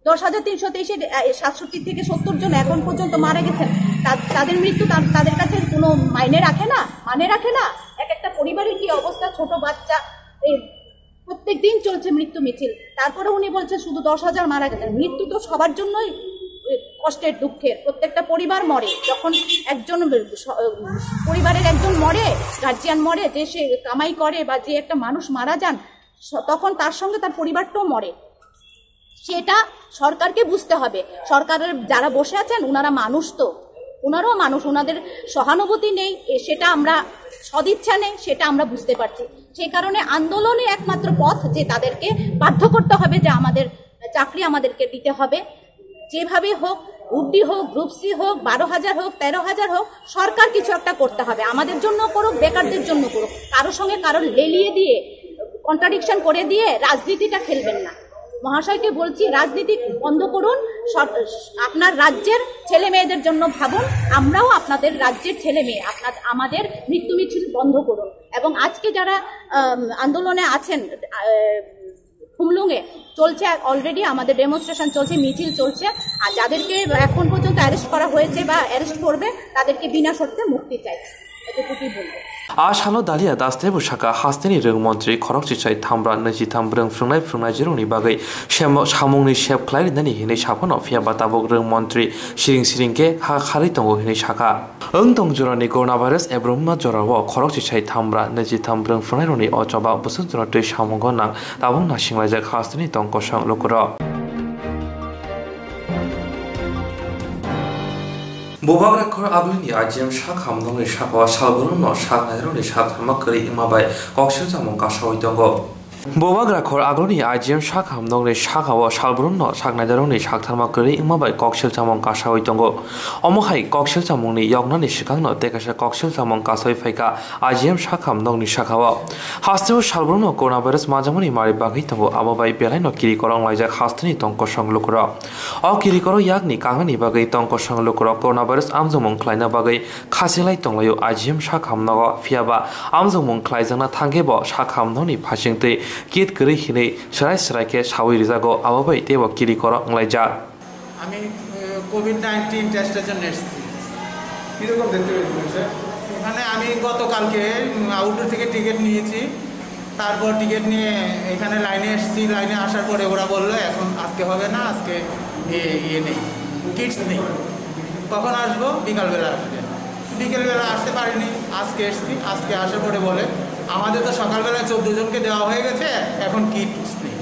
দশ হাজার তিনশো তেইশে সাতষট্টি থেকে সত্তর জন এখন পর্যন্ত মারা গেছেন। তা- তাদের মৃত্যু তার- তাদের কাছে কোনো মাইনে রাখে না, মানে রাখে না। এক একটা পরিবারের কি অবস্থা, ছোট বাচ্চা, এই প্রত্যেক দিন চলছে মৃত্যু মিছিল। তারপরে উনি বলছেন শুধু দশ হাজার মারা গেছেন। মৃত্যু তো সবার জন্যই এ, কষ্টের, দুঃখের। প্রত্যেকটা পরিবার মরে, যখন একজন স- পরিবারের একজন মরে, গার্জিয়ান মরে, যে সে কামাই করে বা যে একটা মানুষ মারা যান, স- তখন তার সঙ্গে তার পরিবারটাও মরে। সেটা সরকারকে বুঝতে হবে। সরকারের যারা বসে আছেন, ওনারা মানুষ তো, ওনারাও মানুষ, ওনাদের সহানুভূতি নেই, এ, সেটা আমরা, সদিচ্ছা নেই, সেটা আমরা বুঝতে পারছি। সেই কারণে আন্দোলনই একমাত্র পথ, যে তাদেরকে বাধ্য করতে হবে যে আমাদের চাকরি আমাদেরকে দিতে হবে। যেভাবেই হোক, গুড্ডি হোক, গ্রুপ সি হোক, বারো হাজার হোক, তেরো হাজার হোক, সরকার কিছু একটা করতে হবে। আমাদের জন্য করুক, বেকারদের জন্য করুক, কারোর সঙ্গে কারোর লেলিয়ে দিয়ে, কন্ট্রাডিকশন করে দিয়ে রাজনীতিটা খেলবেন না। মহাশয়কে বলছি, রাজনীতি বন্ধ করুন, সর-, আপনার রাজ্যের ছেলে মেয়েদের জন্য ভাবুন। আমরাও আপনাদের রাজ্যের ছেলে মেয়ে, আপনার, আমাদের মৃত্যু মিছিল বন্ধ করুন। এবং আজকে যারা আম, আন্দোলনে আছেন, আহ, খুমলুঙে চলছে, অলরেডি আমাদের ডেমনস্ট্রেশন চলছে, মিছিল চলছে। আর যাদেরকে এখন পর্যন্ত অ্যারেস্ট করা হয়েছে বা অ্যারেস্ট করবে, তাদেরকে বিনা শর্তে মুক্তি চাই। এতটুকুই বলবো। A salo Dalia Das teibo saka, hasteni rwng montri khorok chisai thamra nwichitham bwrwng phrwngnai phrwngnai jirokni bagwi semo-, samungni sep khlai rinani hinwi saphano, phiyaba tabuk rwng montri siring siring khe ha kharwi tongo hinwi sakha. Wng tong jorani coronavirus ebromma jorao khorok chisai thamra nwichitham bwrwng phrwngnairokni o choba bwswk jora twi samungo nang tabuk nasinglajak hasteni tong kosong lukurok. Bubagra khor agulini I G M sak hamnokni sakao salbrumno sak nairokni sak tharma kwrwi wngma bai koksil chamung kasaui tongo. Bubagra khor agulini I G M sak hamnokni sakao salbrumno sak nairokni sak tharma kwrwi wngma bai koksil chamung kasaui tongo. Omo hai koksil chamungni yoknani swkangno tei kaisa koksil chamung kasaui phaikha I G M sak hamnokni sakao. Hasteo salbrumno coronavirus manjakmani mari bagwi tongo, abo bai belaino kiri korong laijak hasteni tong kosong lukurok. O kiri korok yakni kangnani bagwi tong kosong lukurok coronavirus amjokmung khlaina bagwi khasilai tonglaio I G M sak hamnogo, phiyaba amjokmung khlaijakna thangkhe bo sak hamnokni phasingtwi kit kwrwi hinwi swrai swrai khe saui rijago, abo bai teibo kiri korok wnglaijak. আমি Covid nineteen টেস্টের জন্য এসেছি। কীরকম দেখতে পেয়েছিলেন, স্যার? এখানে আমি গতকালকে আউটডোর থেকে টিকিট নিয়েছি। তারপর টিকিট নিয়ে এখানে লাইনে এসেছি। লাইনে আসার পরে ওরা বললো, "এখন আজকে হবে না, আজকে ইয়ে, ইয়ে নেই, কিটস নেই।" "কখন আসবো?" "বিকালবেলা আসবেন।" বিকেলবেলা আসতে পারিনি, আজকে এসেছি। আজকে আসার পরে বলে, "আমাদের তো সকালবেলায় চোদ্দ জনকে দেওয়া হয়ে গেছে, এখন কিটস নেই।"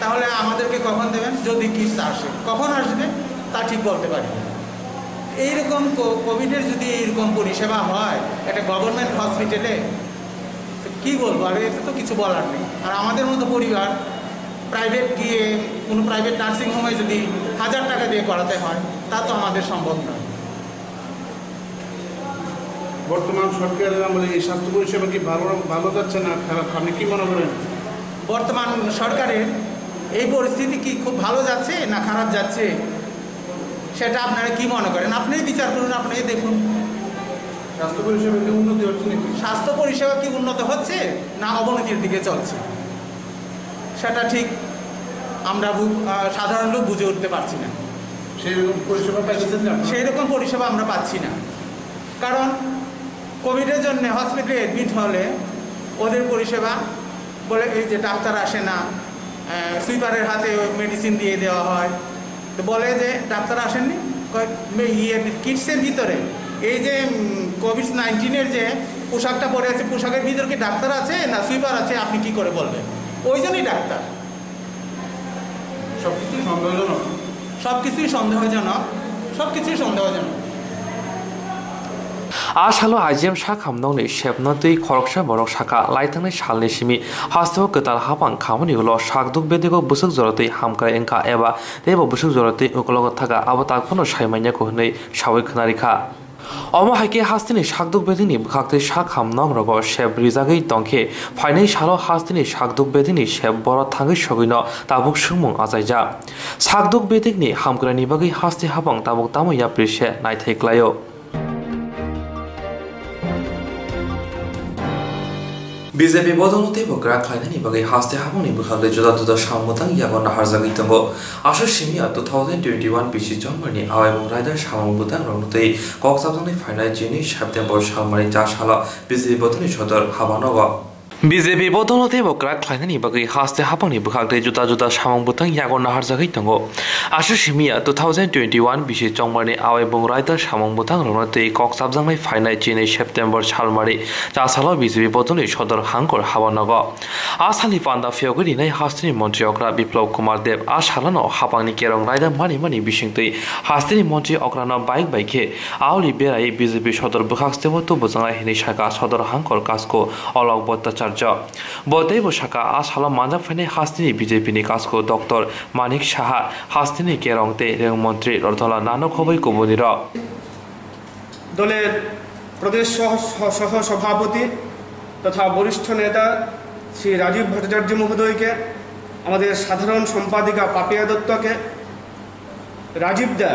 তাহলে আমাদেরকে কখন দেবেন? যদি কিটস আসে, কখন আসবে তা ঠিক বলতে পারি না। এইরকম কো-, কোভিডের যদি এইরকম পরিষেবা হয় একটা গভর্নমেন্ট হসপিটালে, তো কী বলবো? আর এতে তো কিছু বলার নেই। আর আমাদের মতো পরিবার প্রাইভেট গিয়ে কোনো প্রাইভেট নার্সিং হোমে যদি হাজার টাকা দিয়ে করাতে হয়, তা তো আমাদের সম্ভব নয়। বর্তমান সরকারের আমলে এই স্বাস্থ্য পরিষেবা কি ভালো, ভালো যাচ্ছে না খারাপ? আপনি কি মনে করেন? বর্তমান সরকারের এই পরিস্থিতি কি খুব ভালো যাচ্ছে না খারাপ যাচ্ছে, সেটা আপনারা কি মনে করেন? আপনি বিচার করুন, আপনি দেখুন। স্বাস্থ্য পরিষেবা কি উন্নতি হচ্ছে নাকি? স্বাস্থ্য পরিষেবা কি উন্নত হচ্ছে না অবনতির দিকে চলছে, সেটা ঠিক আমরা বু-, আহ, সাধারণ লোক বুঝে উঠতে পারছি না। সেই রকম পরিষেবা পাইতেছেন না? সেই রকম পরিষেবা আমরা পাচ্ছি না, কারণ কোভিডের জন্য হসপিটালে অ্যাডমিট হলে ওদের পরিষেবা বলে এই যে ডাক্তার আসে না, আহ, সুইপারের হাতে ওই মেডিসিন দিয়ে দেওয়া হয়। তো বলে যে ডাক্তার আসেননি, কয়, মে-, ইয়ে, কিটসের ভিতরে এই যে, উম, কোভিড নাইন্টিনের যে পোশাকটা পরে আছে, পোশাকের ভিতরে কি ডাক্তার আছে না সুইপার আছে, আপনি কি করে বলবেন? ওই জন্যই ডাক্তার। সবকিছুই সন্দেহজনক। সবকিছুই সন্দেহজনক, সবকিছুই সন্দেহজনক। A salo I G M sak hamnokni sepno twi khoroksa borok sakha, laithangnai salni simi hasteo kwtal hapang khamani ulo sakduk bedego bwswk jora twi hamkrai wngkha eba teibo bwswk jora twi ukologo thaka, abo tak phano sai manya ko hwnwi saui khwnarikha. Omo hai khe hasteni sakduk bedegni bwkhaktwi sak hamnokrogo sep rijagwi tongkhe, phainai salo hasteni sakduk bedegni sep boro thangwi sogwino tabuk swngmung achaijak. Sakduk bedegni hamkraini bagwi haste hapang tabuk tamo yapri se naithai klaio. B J P bodolno teibo kwrak khlainani bagwi haste habangni bwkhakde juda juda samung bwtang yago naharjagwi tongo. Aswk simi ya two thousand twenty-one bisi chongmarni awaimung raida samung bwtang rokno tei kok chapjaknai phainai chini September salmani cha salo B J P bodolni sodor habanogo. B J P bodolno teibo kwrak khlainani bagwi haste habangni bwkhakde juda juda samung bwtang yago naharjagwi tongo. Aswk simi ya two thousand twenty-one bisi chongmarni awaimung raida samung bwtang rokno tei kok chapjaknai phainai chini September salmani cha salo B J P bodolni sodor hangkor habanogo. A salni panda phiyogwi rinai hasteni montri okra Biplab Kumar Deb a salano hapangni kerong raida mani mani bisingtwi hasteni montri okrano bike bai khe aoli berai B J P sodor bwkhak steo tubujaknai hinwi saka sodor hangkor kasko Alok Bhattacharya. Bo teibo saka a salo manjak phainai hasteni B J P ni kasko Doctor Manik Saha, hasteni kerong tei rwng montri Rotondra Nano khobwi kubunirok. দলের প্রদেশ সহ, সহ সভাপতি তথা বরিষ্ঠ নেতা শ্রী রাজীব ভট্টাচার্য মহোদয়কে আমাদের সাধারণ সম্পাদিকা পাপিয়া দত্তকে রাজীব দা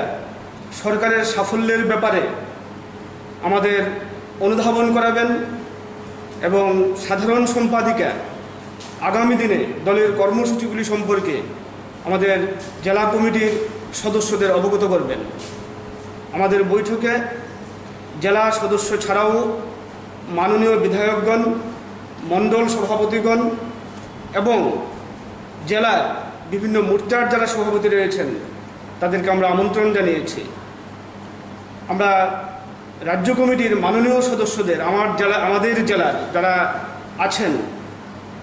সরকারের সাফল্যের ব্যাপারে আমাদের অনুধাবন করাবেন এবং সাধারণ সম্পাদিকা আগামী দিনে দলের কর্মসূচিগুলি সম্পর্কে আমাদের জেলা কমিটির সদস্যদের অবগত করবেন। আমাদের বৈঠকে জেলা সদস্য ছাড়াও মাননীয় বিধায়কগণ, মণ্ডল সভাপতিগণ এবং জেলার বিভিন্ন মোর্চার যারা সভাপতি রয়েছেন, তাদেরকে আমরা আমন্ত্রণ জানিয়েছি। আমরা রাজ্য কমিটির মাননীয় সদস্যদের, আমার জেলা, আমাদের জেলার যারা আছেন,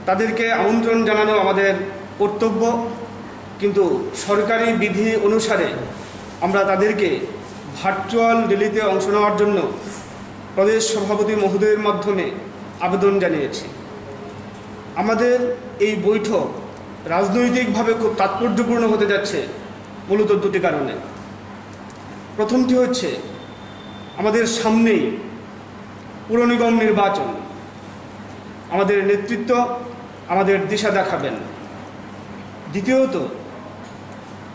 তাদেরকে আমন্ত্রণ জানানো আমাদের কর্তব্য, কিন্তু সরকারি বিধি অনুসারে আমরা তাদেরকে ভার্চুয়াল র‍্যালিতে অংশ নেওয়ার জন্য প্রদেশ সভাপতি মহোদয়ের মাধ্যমে আবেদন জানিয়েছি। আমাদের এই বৈঠক রাজনৈতিকভাবে খুব তাৎপর্যপূর্ণ হতে যাচ্ছে মূলত দুটি কারণে। প্রথমটি হচ্ছে, আমাদের সামনেই পুর নিগম নির্বাচন, আমাদের নেতৃত্ব আমাদের দিশা দেখাবেন। দ্বিতীয়ত,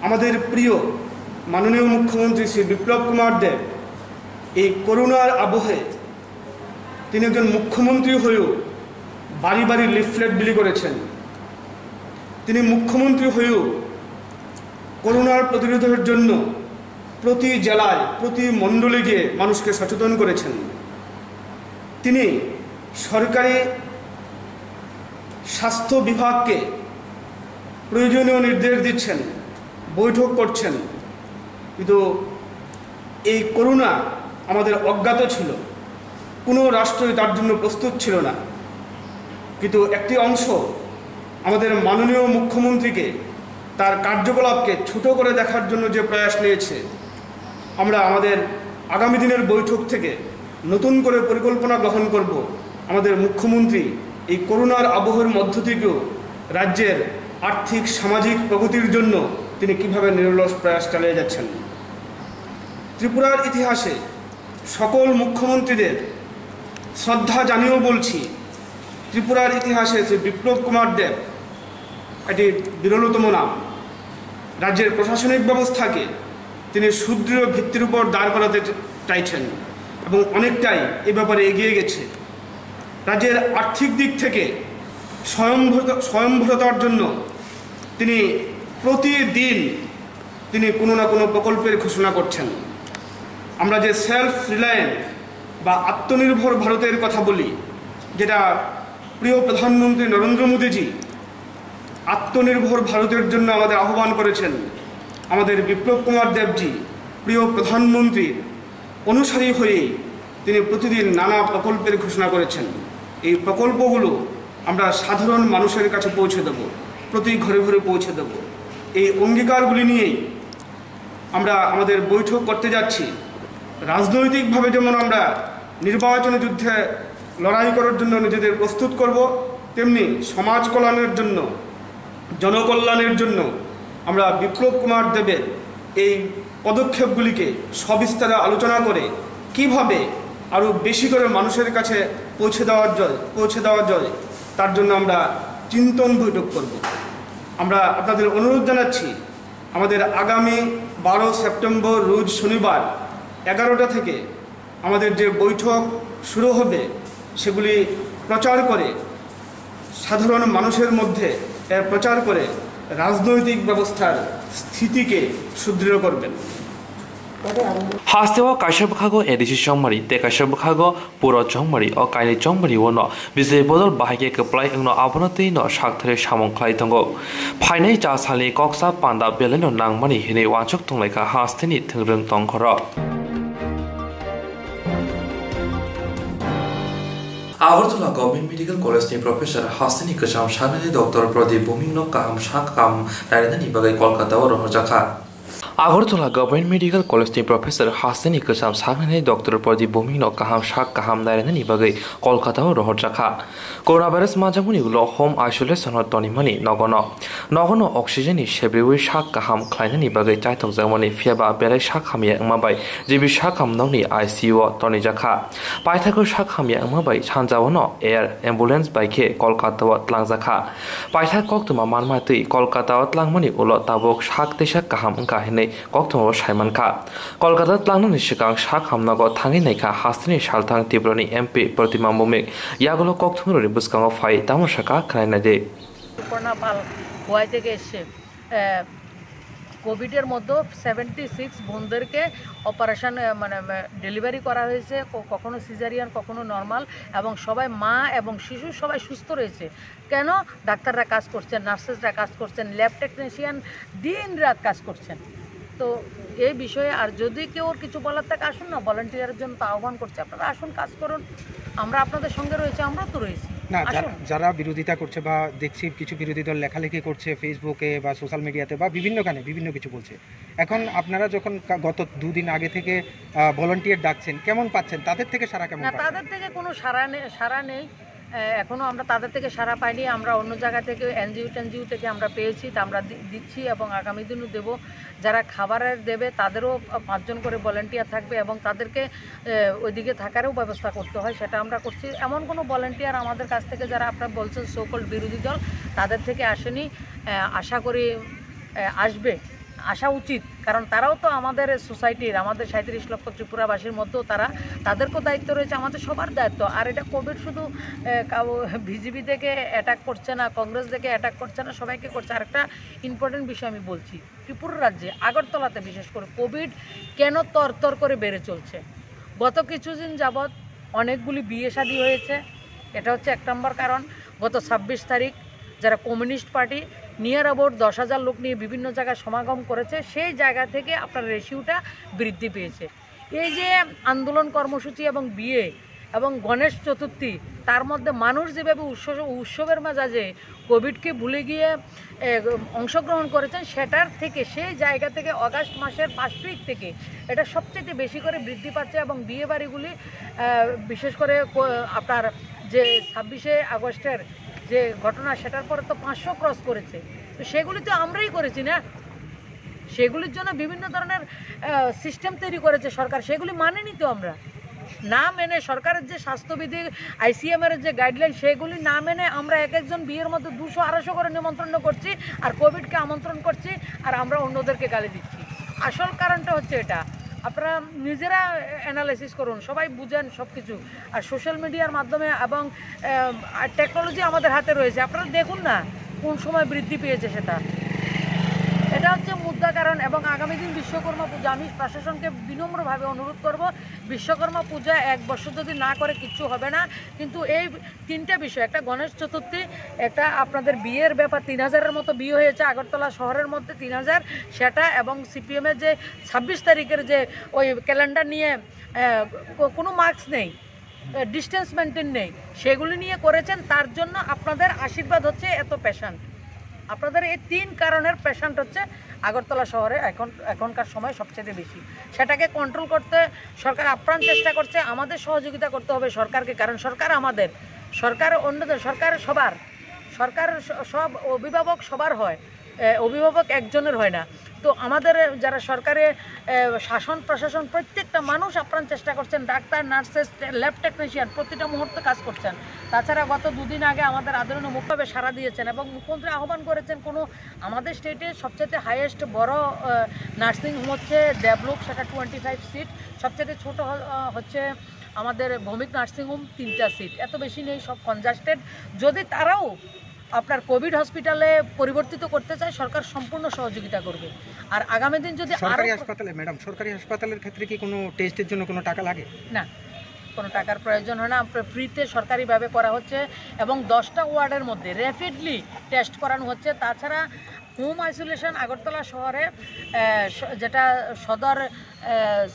আমাদের প্রিয় মাননীয় মুখ্যমন্ত্রী শ্রী বিপ্লব কুমার দেব এই করোনার আবহে তিনি একজন মুখ্যমন্ত্রী হয়েও বাড়ি বাড়ি লিফলেট বিলি করেছেন। তিনি মুখ্যমন্ত্রী হয়েও করোনার প্রতিরোধের জন্য প্রতি জেলায়, প্রতি মণ্ডলে গিয়ে মানুষকে সচেতন করেছেন। তিনি সরকারি স্বাস্থ্য বিভাগকে প্রয়োজনীয় নির্দেশ দিচ্ছেন, বৈঠক করছেন, কিন্তু এই করোনা আমাদের অজ্ঞাত ছিল, কোনো রাষ্ট্রই তার জন্য প্রস্তুত ছিল না। কিন্তু একটি অংশ আমাদের মাননীয় মুখ্যমন্ত্রীকে, তার কার্যকলাপকে ছোট করে দেখার জন্য যে প্রয়াস নিয়েছে, আমরা আমাদের আগামী দিনের বৈঠক থেকে নতুন করে পরিকল্পনা গ্রহণ করব। আমাদের মুখ্যমন্ত্রী এই করোনার আবহের মধ্য থেকেও রাজ্যের আর্থিক সামাজিক প্রগতির জন্য তিনি কিভাবে নিরলস প্রয়াস চালিয়ে যাচ্ছেন। ত্রিপুরার ইতিহাসে সকল মুখ্যমন্ত্রীদের শ্রদ্ধা জানিয়েও বলছি, ত্রিপুরার ইতিহাসে শ্রী বিপ্লব কুমার দেব একটি বিরলতম নাম। রাজ্যের প্রশাসনিক ব্যবস্থাকে তিনি সুদৃঢ় ভিত্তির উপর দাঁড় করাতে চাইছেন এবং অনেকটাই এ ব্যাপারে এগিয়ে গেছে। রাজ্যের আর্থিক দিক থেকে স্বয়ংভূত স্বয়ংভূততার জন্য তিনি প্রতিদিন তিনি কোনো না কোনো প্রকল্পের ঘোষণা করছেন। আমরা যে সেলফ রিলায়েন্ট বা আত্মনির্ভর ভারতের কথা বলি, যেটা প্রিয় প্রধানমন্ত্রী নরেন্দ্র মোদীজি আত্মনির্ভর ভারতের জন্য আমাদের আহ্বান করেছেন, আমাদের বিপ্লব কুমার দেবজি প্রিয় প্রধানমন্ত্রীর অনুসারী হয়েই তিনি প্রতিদিন নানা প্রকল্পের ঘোষণা করেছেন। এই প্রকল্পগুলো আমরা সাধারণ মানুষের কাছে পৌঁছে দেব, প্রতি ঘরে ঘরে পৌঁছে দেব। এই অঙ্গীকারগুলি নিয়েই আমরা আমাদের বৈঠক করতে যাচ্ছি। রাজনৈতিকভাবে যেমন আমরা নির্বাচনী যুদ্ধে লড়াই করার জন্য নিজেদের প্রস্তুত করব, তেমনি সমাজ কল্যাণের জন্য, জনকল্যাণের জন্য আমরা বিপ্লব কুমার দেবের এই পদক্ষেপগুলিকে সবিস্তারে আলোচনা করে কিভাবে আরও বেশি করে মানুষের কাছে পৌঁছে দেওয়া যায়, পৌঁছে দেওয়া যায়, তার জন্য আমরা চিন্তন বৈঠক করব। আমরা আপনাদের অনুরোধ জানাচ্ছি, আমাদের আগামী বারো সেপ্টেম্বর, রোজ শনিবার, এগারোটা থেকে আমাদের যে বৈঠক শুরু হবে, সেগুলি প্রচার করে, সাধারণ মানুষের মধ্যে এর প্রচার করে রাজনৈতিক ব্যবস্থার স্থিতিকে সুদৃঢ় করবেন। Hasteo kaisa bwkhago A D C chongmari tei kaisa bwkhago Puro chongmari o kainwi chongmari o no Bijay Bodol bahai khe kwplai wngno abono twi no sakthari samung khlai tongo. Phainai cha salni koksa panda belai no nangmani hinwi uansuk tonglaikha hasteni thwngrwng tongkhorok. Agartala Government Medical College ni Professor hasteni kwcham sanani Doctor Pradip Bhumik no kaham sak kam nainani bagwi Kolkata o rohorjakha. Agartala Government Medical College ni Professor hasteni kwcham saknani Doctor Pradip Bhumik no kaham sak kaham nairani bagwi Kolkata o rohorjakha. Coronavirus manjakmani ulo home isolation o tonimani nogono. Nogono oxygen ni sebriwi sak kaham khlainani bagwi chaithokjakmani, phiyaba belai sak hamya wngma bai G B sak ham nokni I C U o tonijakha. Paithakgo sak hamya wngma bai sanjaono air ambulance bai khe Kolkata o tlangjakha. Paithak koktwma manma twi Kolkata o tlangmani ulo tabuk sak teisa kaham wngkha hinwi koktwma bo saimankha. Kolkata tlangnani swkang sak hamnago thangwi naikha hasteni salthang Tripurani M P Pradyuman Bhumik. Yagulo koktwmarokni bwskango phai tamo sakha khwnaina di. Suparna পাল খোয়াই থেকে এসছে। আহ, কোভিডের মধ্যে seventy six বোনদেরকে অপারেশন, আহ, মানে, আহ, ডেলিভারি করা হয়েছে, ক-, কখনো সিজারিয়ান, কখনো নর্মাল, এবং সবাই, মা এবং শিশু, সবাই সুস্থ রয়েছে। কেন? ডাক্তাররা কাজ করছেন, নার্সেসরা কাজ করছেন, ল্যাব টেকনিশিয়ান দিন রাত কাজ করছেন। তো এই বিষয়ে আর যদি কেউ কিছু বলার থাকে, আসুন না, ভলান্টিয়ারের জন্য তো আহ্বান করছি, আপনারা আসুন, কাজ করুন, আমরা আপনাদের সঙ্গে রয়েছি, আমরাও তো রয়েছি। না, যারা, আসুন। যারা বিরোধিতা করছে বা দেখছি কিছু বিরোধী দল লেখালেখি করছে ফেসবুকে বা সোশ্যাল মিডিয়াতে বা বিভিন্নখানে বিভিন্ন কিছু বলছে, এখন আপনারা যখন কা-, গত দুদিন আগে থেকে, আহ, ভলান্টিয়ার ডাকছেন, কেমন পাচ্ছেন? তাদের থেকে সাড়া কেমন না, পাচ্ছেন? তাদের থেকে কোনো সাড়া নেই, সাড়া নেই। আহ, এখনো আমরা তাদের থেকে সাড়া পাইনি। আমরা অন্য জায়গা থেকে, এনজিও টেনজিও থেকে আমরা পেয়েছি, তা আমরা দি-, দিচ্ছি এবং আগামী দিনও দেব। যারা খাবারের দেবে, তাদেরও পাঁচজন করে ভলান্টিয়ার থাকবে এবং তাদেরকে, আহ, ওইদিকে থাকারও ব্যবস্থা করতে হয়, সেটা আমরা করছি। এমন কোনো ভলান্টিয়ার আমাদের কাছ থেকে, যারা আপনারা বলছেন সো কল্ড বিরোধী দল, তাদের থেকে আসেনি। আহ, আশা করি, আহ, আসবে। আসা উচিত, কারণ তারাও তো আমাদের সোসাইটির, আমাদের সাঁইত্রিশ লক্ষ ত্রিপুরাবাসীর মধ্যেও তারা, তাদেরকেও দায়িত্ব রয়েছে, আমাদের সবার দায়িত্ব। আর এটা কোভিড শুধু, আহ, কাউ বিজেপি থেকে অ্যাটাক করছে না, কংগ্রেস থেকে অ্যাটাক করছে না, সবাইকে করছে। আর একটা ইম্পর্টেন্ট বিষয় আমি বলছি, ত্রিপুরা রাজ্যে আগরতলাতে বিশেষ করে কোভিড কেন তরতর করে বেড়ে চলছে? গত কিছুদিন যাবৎ অনেকগুলি বিয়ে শাদী হয়েছে, এটা হচ্ছে এক নম্বর কারণ। গত ছাব্বিশ তারিখ যারা কমিউনিস্ট পার্টি নিয়ার অ্যাবাউট দশ হাজার লোক নিয়ে বিভিন্ন জায়গায় সমাগম করেছে, সেই জায়গা থেকে আপনার রেশিওটা বৃদ্ধি পেয়েছে। এই যে আন্দোলন কর্মসূচি এবং বিয়ে এবং গণেশ চতুর্থী, তার মধ্যে মানুষ যেভাবে উৎসব, উৎসবের মেজাজে কোভিডকে ভুলে গিয়ে, এ, অংশগ্রহণ করেছেন, সেটার থেকে, সেই জায়গা থেকে অগাস্ট মাসের ফার্স্ট উইক থেকে এটা সবচেয়ে বেশি করে বৃদ্ধি পাচ্ছে এবং বিয়ে বাড়িগুলি, আহ, বিশেষ করে কো-, আপনার যে ছাব্বিশে আগস্টের যে ঘটনা, সেটার পরে তো পাঁচশো ক্রস করেছে। তো সেগুলি তো আমরাই করেছি না, সেগুলির জন্য বিভিন্ন ধরনের, আহ, সিস্টেম তৈরি করেছে সরকার, সেগুলি মানেনি তো আমরা। না মেনে সরকারের যে স্বাস্থ্যবিধি, আইসিএমআর এর যে গাইডলাইন, সেগুলি না মেনে আমরা এক একজন বিয়ের মধ্যে দুশো আড়াইশো করে নিমন্ত্রণ করছি, আর কোভিডকে আমন্ত্রণ করছি, আর আমরা অন্যদেরকে গালি দিচ্ছি। আসল কারণটা হচ্ছে এটা, আপনারা নিজেরা অ্যানালাইসিস করুন, সবাই বুঝেন সব কিছু। আর সোশ্যাল মিডিয়ার মাধ্যমে এবং, আহ, আর টেকনোলজি আমাদের হাতে রয়েছে, আপনারা দেখুন না কোন সময় বৃদ্ধি পেয়েছে সেটা। এটা হচ্ছে মুদ্রা কারণ। এবং আগামী দিন বিশ্বকর্মা পূজা, আমি প্রশাসনকে বিনম্রভাবে অনুরোধ করব, বিশ্বকর্মা পূজা এক বছর যদি না করে, কিচ্ছু হবে না। কিন্তু এই তিনটা বিষয়, একটা গণেশ চতুর্থী, একটা আপনাদের বিয়ের ব্যাপার, তিন হাজারের মতো বিয়ে হয়েছে আগরতলা শহরের মধ্যে, তিন হাজার, সেটা, এবং সিপিএম এর যে ছাব্বিশ তারিখের যে ওই ক্যালেন্ডার নিয়ে, আহ, কো-, কোনো মাস্ক নেই, ডিস্টেন্স মেনটেন নেই, সেগুলি নিয়ে করেছেন, তার জন্য আপনাদের আশীর্বাদ হচ্ছে এত পেশেন্ট। আপনাদের এই তিন কারণের পেশেন্ট হচ্ছে আগরতলা শহরে এখন, এখনকার সময় সবচেয়ে বেশি। সেটাকে কন্ট্রোল করতে সরকার আপ্রাণ চেষ্টা করছে, আমাদের সহযোগিতা করতে হবে সরকারকে, কারণ সরকার আমাদের, সরকার অন্যদের, সরকার সবার, সরকার স-, সব অভিভাবক সবার হয়, এ, অভিভাবক একজনের হয় না। তো আমাদের যারা সরকারে, এ, শাসন প্রশাসন, প্রত্যেকটা মানুষ আপ্রাণ চেষ্টা করছেন, ডাক্তার, নার্সেস, ল্যাব টেকনিশিয়ান প্রতিটা মুহূর্তে কাজ করছেন। তাছাড়া গত দুদিন আগে আমাদের আদরণীয় মুখ্যভাবে সাড়া দিয়েছেন এবং মুখ্যমন্ত্রী আহ্বান করেছেন, কোনো আমাদের স্টেটে সবচেয়ে হাইয়েস্ট বড়, আহ, নার্সিং হোম হচ্ছে দেবলোক, সেটা টোয়েন্টি ফাইভ সিট। সবচেয়ে ছোট হ-, আহ, হচ্ছে আমাদের ভৌমিক নার্সিং হোম, তিনটা সিট, এত বেশি নেই, সব কনজাস্টেড। যদি তারাও আপনার কোভিড হসপিটালে পরিবর্তিত করতে চায়, সরকার সম্পূর্ণ সহযোগিতা করবে। আর আগামী দিন যদি আরো সরকারি হাসপাতালে, ম্যাডাম, সরকারি হাসপাতালের ক্ষেত্রে কি কোনো টেস্টের জন্য কোনো টাকা লাগে? না, কোনো টাকার প্রয়োজন হয় না। আপনার ফ্রিতে সরকারিভাবে করা হচ্ছে এবং দশটা ওয়ার্ডের মধ্যে র্যাপিডলি টেস্ট করানো হচ্ছে। তাছাড়া হোম আইসোলেশন আগরতলা শহরে, আহ, স-, যেটা সদর, আহ,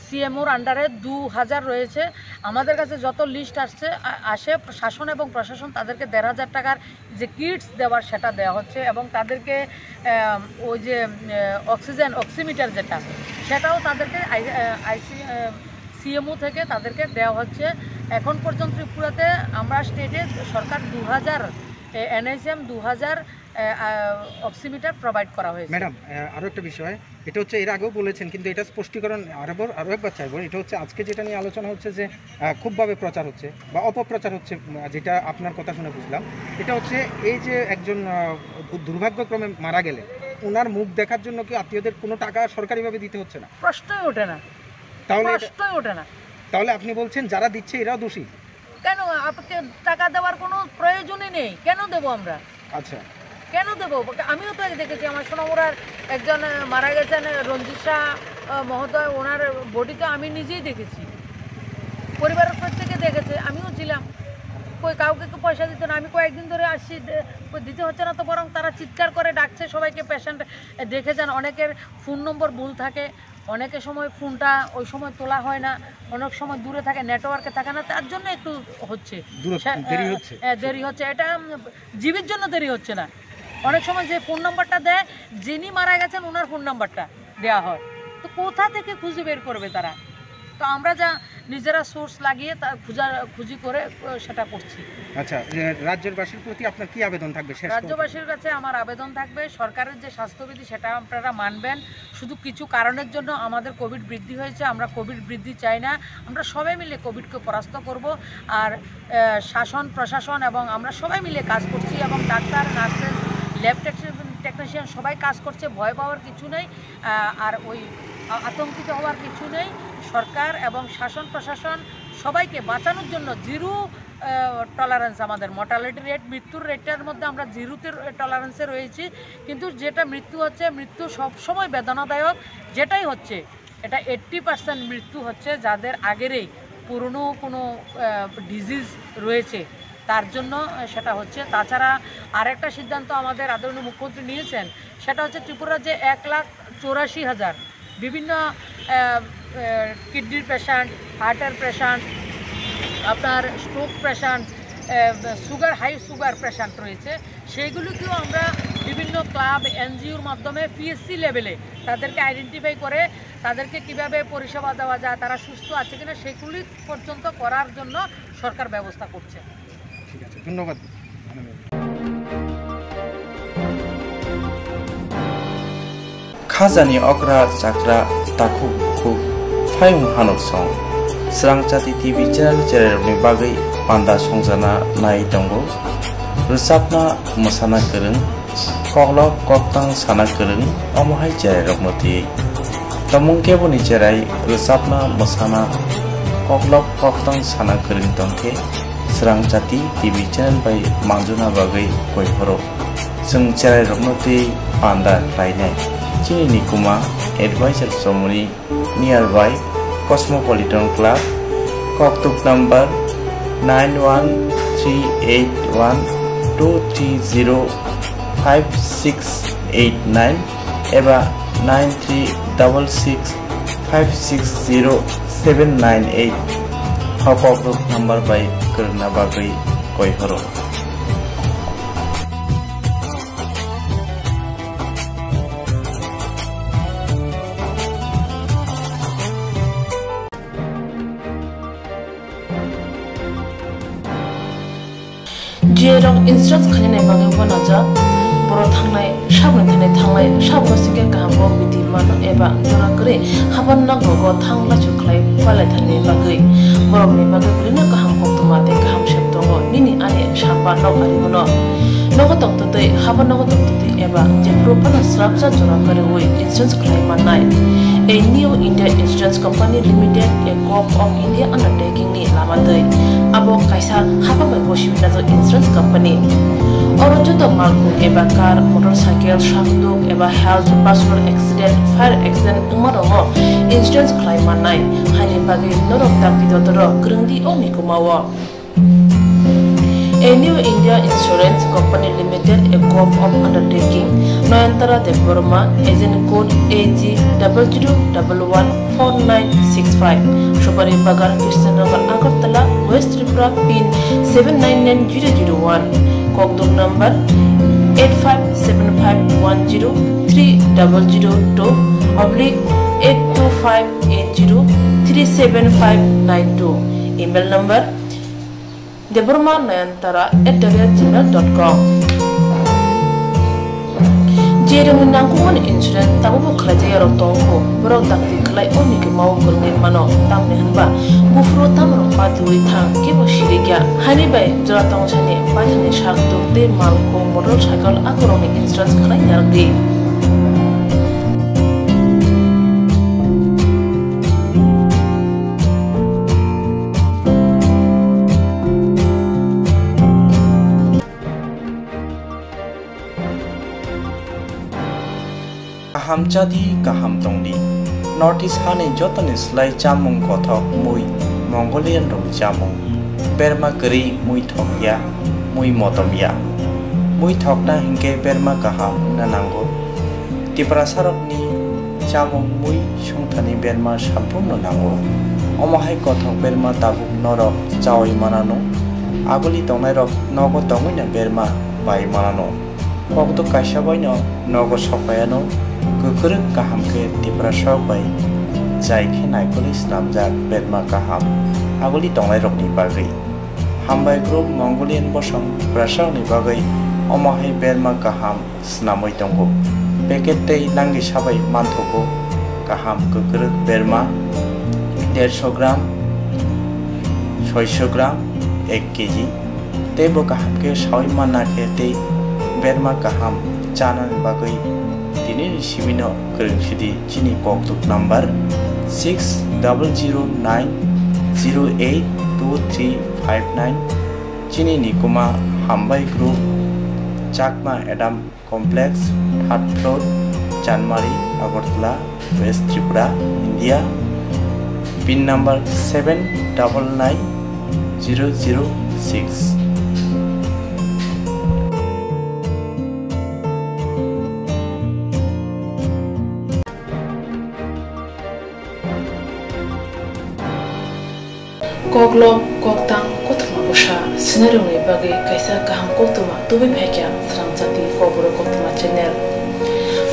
সিএমওর আন্ডারে দু হাজার রয়েছে, আমাদের কাছে যত লিস্ট আসছে, আ-, আসে, শাসন এবং প্রশাসন তাদেরকে দেড় হাজার টাকার যে কিটস দেওয়ার, সেটা দেওয়া হচ্ছে এবং তাদেরকে, আহ, ওই যে, আহ, অক্সিজেন অক্সিমিটার যেটা, সেটাও তাদেরকে আই-, আহ, আইসি-, আহ, সিএমও থেকে তাদেরকে দেওয়া হচ্ছে। এখন পর্যন্ত ত্রিপুরাতে আমরা স্টেটে সরকার দু হাজার, এ, এনএইচএম দু হাজার, এ, আহ, অক্সিমিটার প্রোভাইড করা হয়েছে। ম্যাডাম, আহ, আরো একটা বিষয়, এটা হচ্ছে এর আগেও বলেছেন, কিন্তু এটা স্পষ্টীকরণ আরো, আরো একবার চাইবো। এটা হচ্ছে আজকে যেটা নিয়ে আলোচনা হচ্ছে যে, আহ, খুবভাবে প্রচার হচ্ছে বা অপপ্রচার হচ্ছে, উম, যেটা আপনার কথা শুনে বুঝলাম। এটা হচ্ছে এই যে একজন, আহ, দু-, দুর্ভাগ্যক্রমে মারা গেলে ওনার মুখ দেখার জন্য কি আত্মীয়দের কোনো টাকা সরকারিভাবে দিতে হচ্ছে না? প্রশ্নই ওঠে না। তাহলে এটা প্রশ্নই ওঠে না। তাহলে আপনি বলছেন যারা দিচ্ছে এরাও দোষী? কেন? আপনাকে টাকা দেওয়ার কোনো প্রয়োজনই নেই, কেন দেবো আমরা? আচ্ছা। কেন দেবো? আমিও তো দেখেছি, আমার সোনামুড়ার একজন, আহ, মারা গেছেন, আহ, রঞ্জিত শাহ, আহ, মহোদয়, ওনার বডি তো আমি নিজেই দেখেছি, পরিবারের প্রত্যেকে দেখেছে, আমিও ছিলাম। কই কাউকে কেউ পয়সা দিত না। আমি কয়েকদিন ধরে আসছি, দে-, কই দিতে হচ্ছে না তো, বরং তারা চিৎকার করে ডাকছে সবাইকে, পেশেন্ট দেখে যান। অনেকের ফোন নম্বর ভুল থাকে, অনেকের সময় ফোনটা ওই সময় তোলা হয় না, অনেক সময় দূরে থাকে, নেটওয়ার্কে থাকে না, তার জন্য একটু হচ্ছে। দূরত্ব, সে-, দেরি আহ, হচ্ছে। হ্যাঁ, দেরি হচ্ছে। এটা, উম, জিবির জন্য দেরি হচ্ছে না। অনেক সময় যে ফোন নাম্বারটা দেয়, যিনি মারা গেছেন ওনার ফোন নাম্বারটা দেওয়া হয়। তো কোথা থেকে খুঁজে বের করবে তারা? তো আমরা যা নিজেরা সোর্স লাগিয়ে তা খুঁজা-, খুঁজি করে, আহ, সেটা করছি। আচ্ছা, এ, রাজ্যবাসীর প্রতি আপনার কি আবেদন থাকবে শেষ পর্যন্ত? রাজ্যবাসীর কাছে আমার আবেদন থাকবে, সরকারের যে স্বাস্থ্যবিধি সেটা আপনারা মানবেন। শুধু কিছু কারণের জন্য আমাদের কোভিড বৃদ্ধি হয়েছে, আমরা কোভিড বৃদ্ধি চাই না। আমরা সবাই মিলে কোভিডকে পরাস্ত করব। আর, আহ, শাসন প্রশাসন এবং আমরা সবাই মিলে কাজ করছি এবং ডাক্তার, নার্সেস, ল্যাব টেকনি-, টেকনিশিয়ান সবাই কাজ করছে, ভয় পাওয়ার কিছু নেই। আহ, আর ওই আ-, আতঙ্কিত হওয়ার কিছু নেই। সরকার এবং শাসন প্রশাসন সবাইকে বাঁচানোর জন্য জিরো, আহ, টলারেন্স আমাদের। মর্টালিটি রেট, মৃত্যুর রেটটার মধ্যে আমরা জিরোতে র-, টলারেন্সে রয়েছি। কিন্তু যেটা মৃত্যু হচ্ছে, মৃত্যু সবসময় বেদনাদায়ক। যেটাই হচ্ছে, এটা এইট্টি পার্সেন্ট মৃত্যু হচ্ছে যাদের আগেরই পুরনো কোনো, আহ, ডিজিজ রয়েছে, তার জন্য, আহ, সেটা হচ্ছে। তাছাড়া আরেকটা সিদ্ধান্ত আমাদের আদরণীয় মুখ্যমন্ত্রী নিয়েছেন, সেটা হচ্ছে ত্রিপুরা রাজ্যে এক লাখ চৌরাশি হাজার বিভিন্ন, আহ, আহ, কিডনির পেশেন্ট, হার্টের পেশেন্ট, আপনার স্ট্রোক পেশেন্ট, আহ, সুগার, হাই সুগার পেশেন্ট রয়েছে, সেইগুলিকেও আমরা বিভিন্ন ক্লাব, এনজিওর মাধ্যমে পিএসসি লেভেলে তাদেরকে আইডেন্টিফাই করে তাদেরকে কিভাবে পরিষেবা দেওয়া যায়, তারা সুস্থ আছে কিনা, সেগুলি পর্যন্ত করার জন্য সরকার ব্যবস্থা করছে। ঠিক আছে, ধন্যবাদ। Khajani okra chakra takhuk bukhuk phayung hanuk song. Srang Chati T V channel chererokni bagwi panda songjana nai tongo. Rwchapna mwsana kwrwng, koklop koktang sana kwrwng, omo hai cherairokno twiwi. Tamung keboni cherai rwchapna mwsana koklop koktang sana kwrwng tongkhe, Srang Chati T V channel bai manjuna bagwi koi phoro. Chwng cherairokno twi panda khlainai. Chini nikuma advisor chomoni nearby Cosmopolitan Club, koktuk number nine one three eight one two three zero five six eight nine eba nine three double six five six zero seven nine eight. O koktuk number bai kwrwngna bagwi koi phoro. Jerok insurance khainani bagwi uanajak, borok thangnai, saboni thani thanglai, sabo sikhe kaham kok bidi mano eba jora kwrwi haban nok rogo thang lachu khlai palai thani bagwi. Borokni bagwi bwrwino kaham koktwma tei kaham sep tongo, nini ani sapa nok ari bono. Nogo tongtwtwi, haban nogo tongtwtwi eba jephuru phano srapsa jora kwrwi insurance khlai mannai. A New India Insurance Company Limited, a Govt of India undertaking ni lama twi. Abo kaisa hapang bai bosi najak insurance company. Oro joto malkhung eba car, motorcycle, sakduk eba health, personal accident, fire accident wngma rokno insurance khlai mannai. Haini bagwi norok dakti dodoro kwrwngdi o nikuma o. A New India Insurance Company Limited, a group of undertaking, Nayantara Debbarma, agent code A G double zero double one four nine six five, Supari Bagan, Krishnanagar, Agartala, West Tripura, pin seven nine nine zero zero one, kokduk number eight five seven five one zero three double zero two oblique eight two five eight zero three seven five nine two, email number Debbarma Nayantara at the rate gmail dot com. Jerwngni nangkukmani insurance tabukbo khlaijak yarok tongkho, borok dakti khlai o nigwimao kwrwngwi mano, tamni hwnba buphuru tamrok patiui thang, kebo sirikya. Haini bai jora tongsani baithangni sak tuk tei malkhung, motorcycle akorokni insurance khlai narwkdi. Kaham chadi, kaham tongdi. North East hani jotoni slai chamung kothok mui, Mongolian rokni chamung. Berma kwrwi mui thokya, mui motomya. Mui thokna hinkhe berma kaham wngna nango. Tiprasarokni chamung mui songthani berma samphurno nango. Omo hai kothok berma tabuk norok chaui manano. Aguli tongnairok nogo tongwino berma bai manano. Kokduk kaisa baino nogo sokpaiano, kwkrwk kaham khe Tiprasarok bai chai khe naikolwi swnamjak berma kaham aguli tongnairokni bagwi. Hambai group Mongolian bosong Tiprasarokni bagwi omo hai berma kaham swnamwi tongo. Packet tei langisa bai manthogo kaham kwkrwk berma dersho gram, soisho gram, ek kg. Tei bo kaham khe saui manna khe tei berma kaham chanani bagwi tinini simino kwrwng sidi chini kokduk number six double zero nine zero eight two three five nine. Chini nikuma Hambai Group, Chakma Adam Complex, third floor, Chanmari, Agartala, West Tripura, India. Pin number seven double nine zero zero six. Koklop, koktang, kothoma bwsa swinairokni bagwi kaisa kaham koktwma tubui phaikha Srangchati Kokborok Koktwma channel.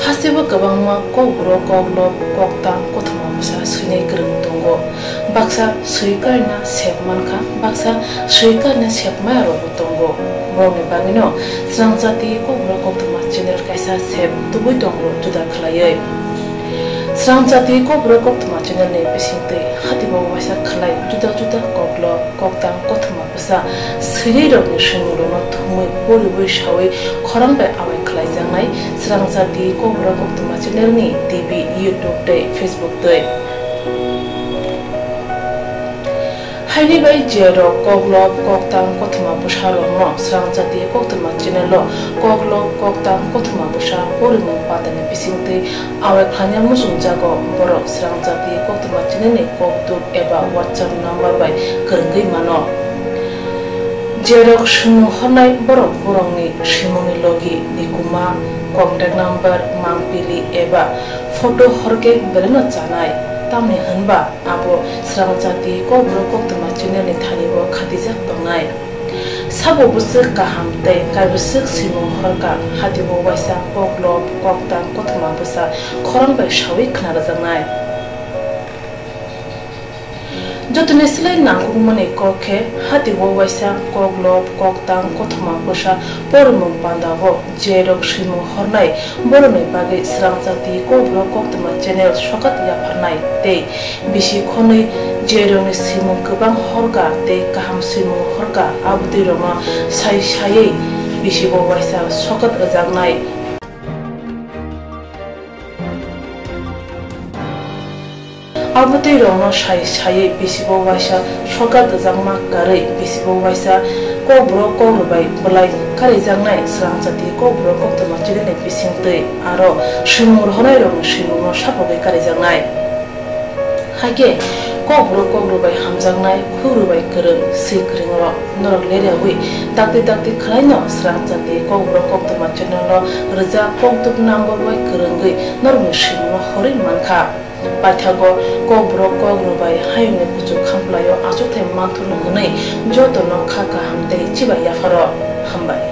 Hasteo kwbangma kokborok, koklop, koktang, kothoma bwsa swinai kwrwng tongo. Baksa swi karina sep mankha, baksa swi karina sep maya rokbo tongo. Borokni bagwino Srangchati Kokborok Koktwma channel kaisa sep tubui tongo juda khlaiwi. Srangchati Kokborok Koktwma channel ni bisingtwi hatibo waisa khlai juda juda koklop, koktang, kothoma bwsa swinai rokni swimung rokno thumwi poriwi sawi khorang bai awai khlaijaknai Srangchati Kokborok Koktwma channel ni T V, YouTube tei Facebook twi. Haini bai je rok koklop, koktang, kothoma bwsa rokno Srangchati Koktwma channel o koklop, koktang, kothoma bwsa porimung pandani bisingtwi awai khlaina muchungjago, borok Srangchati Koktwma channel ni kokduk eba WhatsApp number bai kwrwngwi mano. Je rok swimung hornai borok borokni swimungni logi, nikuma, contact number, mangpili eba photo horkhe belaino chanai, tamni hwnba abo Srangchati Kokborok Koktwma channel ni thani o khatijak tongnai. Sabo bwswk kaham tei kaibwswk swimung horkha, hatibo waisa koklop, koktang, kothoma bwsa khorang bai sawi khna rwjaknai. Jotoni slai nangkukmani kok khe hatibo waisa koklop, koktang, kothoma bwsa porimung pandao je rok swimung hornai borokni bagwi Srangchati Kokborok Koktwma channel sokat yapharnai tei bisi khonwi je rokni swimung kwbang horkha tei kaham swimung horkha, abotwi rokno sai saiwi bisibo waisa sokat rwjaknai. Abotwi rokno sai saiwi bisibo waisa sokat rwjakma karwi bisibo waisa kokborok kokrwbai bwlai karijaknai Srangchati Kokborok Koktwma channel ni bisingtwi aro swimung rohornai rokni swimungno sapogwi karijaknai. Haikhe Kokborok kok rwbai hamjaknai, khuk rwbai kwrwng, swi kwrwng rok. Norok leriawi dakti dakti khwlaino swrang chati Kokborok koktwma channel o rwjak koktuk number bai kwrwngwi norokni swimungno horwi mankha. Paithago Kokborok kok rwbai hayungni kuchuk khamplaio achukthai manthurno hwnwi jotono kha kaham tei chibai yapharo. Hambai.